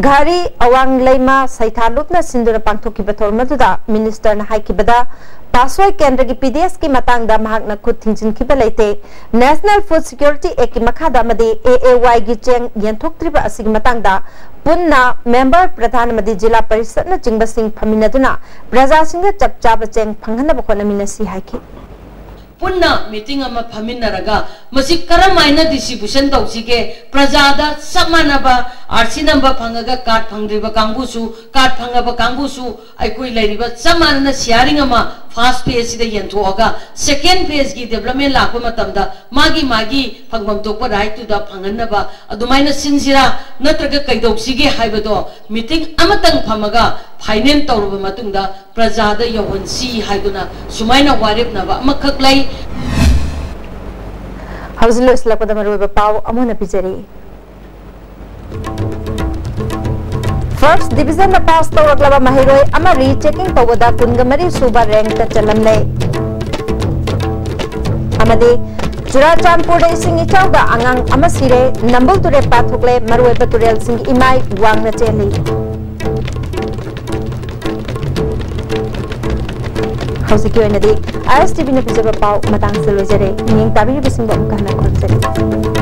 ꯘꯔꯤ ꯑꯋꯥꯡ ꯂꯩꯃ ꯁꯩꯊꯥ ꯂꯨꯞꯅ ꯁꯤꯟꯗꯨꯅ ꯄꯥꯡꯊꯣꯛꯈꯤꯕ ꯊꯧꯔꯝ ꯑꯗꯨꯗ Ministerꯅ ꯍꯥꯏꯈꯤꯕꯗ, ꯄꯥꯁꯣꯏ ꯀꯦꯟꯗ꯭ꯔꯒꯤ ꯄꯤ ꯗꯤ ꯑꯦꯁꯀꯤ ꯃꯇꯥꯡꯗ ꯃꯍꯥꯛꯅ ꯈꯨꯠ ꯊꯤꯡꯖꯤꯟꯈꯤꯕ ꯂꯩꯇꯦ꯫ National Food Security Actꯀꯤ ꯃꯈꯥꯗ ꯑꯃꯗꯤ A A Yꯒꯤ ꯆꯦꯡ ꯌꯦꯟꯊꯣꯛꯇ꯭ꯔꯤꯕ ꯑꯁꯤꯒꯤ ꯃꯇꯥꯡꯗ ꯄꯨꯟꯅ member, ꯄ꯭ꯔꯙꯥꯟ ꯑꯃꯗꯤ ꯖꯤꯂꯥ ꯄꯔꯤꯁꯠꯅꯆꯤꯡꯕꯁꯤꯡ ꯐꯝꯃꯤꯟꯅꯗꯨꯅ ꯄ꯭ꯔꯖꯥꯁꯤꯡꯗ ꯆꯞ ꯆꯥꯕ ꯆꯦꯡ ꯐꯪꯍꯟꯅꯕ ꯍꯣꯠꯅꯃꯤꯟꯅꯁꯤ ꯍꯥꯏꯈꯤ꯫ ꯄꯨꯟꯅ meeting ꯑꯃ ꯐꯝꯃꯤꯟꯅꯔꯒ ꯃꯁꯤ ꯀꯔꯝ ꯍꯥꯏꯅ distribution ꯇꯧꯁꯤꯒꯦ, ꯄ꯭ꯔꯖꯥꯗ ꯆꯞ ꯃꯥꯟꯅꯕ R C number ꯐꯪꯉꯒ card ꯐꯪꯗ꯭ꯔꯤꯕ ꯀꯥꯡꯕꯨꯁꯨ, card ꯐꯪꯉꯕ ꯀꯥꯡꯕꯨꯁꯨ ꯑꯩꯈꯣꯏ ꯂꯩꯔꯤꯕ ꯆꯞ ꯃꯥꯟꯅꯅ sharing ꯑꯃ first phaseꯁꯤꯗ ꯌꯦꯟꯊꯣꯛꯑꯒ second phaseꯀꯤ development ꯂꯥꯛꯄ ꯃꯇꯝꯗ ꯃꯥꯒꯤ ꯃꯥꯒꯤ ꯐꯪꯐꯝ ꯊꯣꯛꯄ rightꯇꯨꯗ ꯐꯪꯍꯟꯅꯕ ꯑꯗꯨꯃꯥꯏꯅ ꯁꯤꯟꯁꯤꯔꯥ, ꯅꯠꯇ꯭ꯔꯒ ꯀꯩꯗꯧꯁꯤꯒꯦ ꯍꯥꯏꯕꯗꯣ meeting ꯑꯃꯇꯪ ꯐꯝꯃꯒ final ꯇꯧꯔꯕ ꯃꯇꯨꯡꯗ ꯄ꯭ꯔꯖꯥꯗ ꯌꯧꯍꯟꯁꯤ ꯍꯥꯏꯗꯨꯅ ꯁꯨꯃꯥꯏꯅ ꯋꯥꯔꯦꯞꯅꯕ ꯑꯃꯈꯛ ꯂꯩ꯫ ꯍꯧꯖꯤꯛ ꯂꯣꯏꯁꯤꯜꯂꯛꯄꯗ ꯃꯔꯨꯑꯣꯏꯕ ꯄꯥꯎ ꯑꯃꯨꯛ ꯍꯟꯅ ꯄꯤꯖꯔꯤ꯫ First Divisionꯗ pass ꯇꯧꯔꯛꯂꯕ ꯃꯍꯩꯔꯣꯏ ꯑꯃ rechecking ꯇꯧꯕꯗ ꯀꯨꯟꯒ ꯃꯔꯤ ꯁꯨꯕ rankꯇ ꯆꯜꯂꯝꯂꯦ꯫ ꯑꯃꯗꯤ ꯆꯨꯔꯥꯆꯥꯟꯄꯨꯔꯗ ꯏꯁꯤꯡ ꯏꯆꯥꯎꯗ ꯑꯉꯥꯡ ꯑꯃ ꯁꯤꯔꯦ꯫ ꯅꯝꯕꯨꯜ ꯇꯨꯔꯦꯜ ꯄꯥꯊꯣꯛꯂꯦ꯫ ꯃꯔꯨꯑꯣꯏꯕ ꯇꯨꯔꯦꯜꯁꯤꯡꯒꯤ ꯏꯃꯥꯏ ꯋꯥꯡꯅ ꯆꯦꯜꯂꯤ꯫ ꯍꯧꯖꯤꯛꯀꯤ ꯑꯣꯏꯅꯗꯤ ISTVꯅ ꯄꯤꯖꯕ ꯄꯥꯎ ꯃꯇꯥꯡꯁꯤꯗ ꯂꯣꯏꯖꯔꯦ꯫ ꯃꯤꯠꯌꯦꯡ ꯇꯥꯕꯤꯔꯤꯕꯁꯤꯡꯕꯨ ꯑꯃꯨꯛ ꯍꯟꯅ ꯈꯨꯔꯨꯝꯖꯔꯤ꯫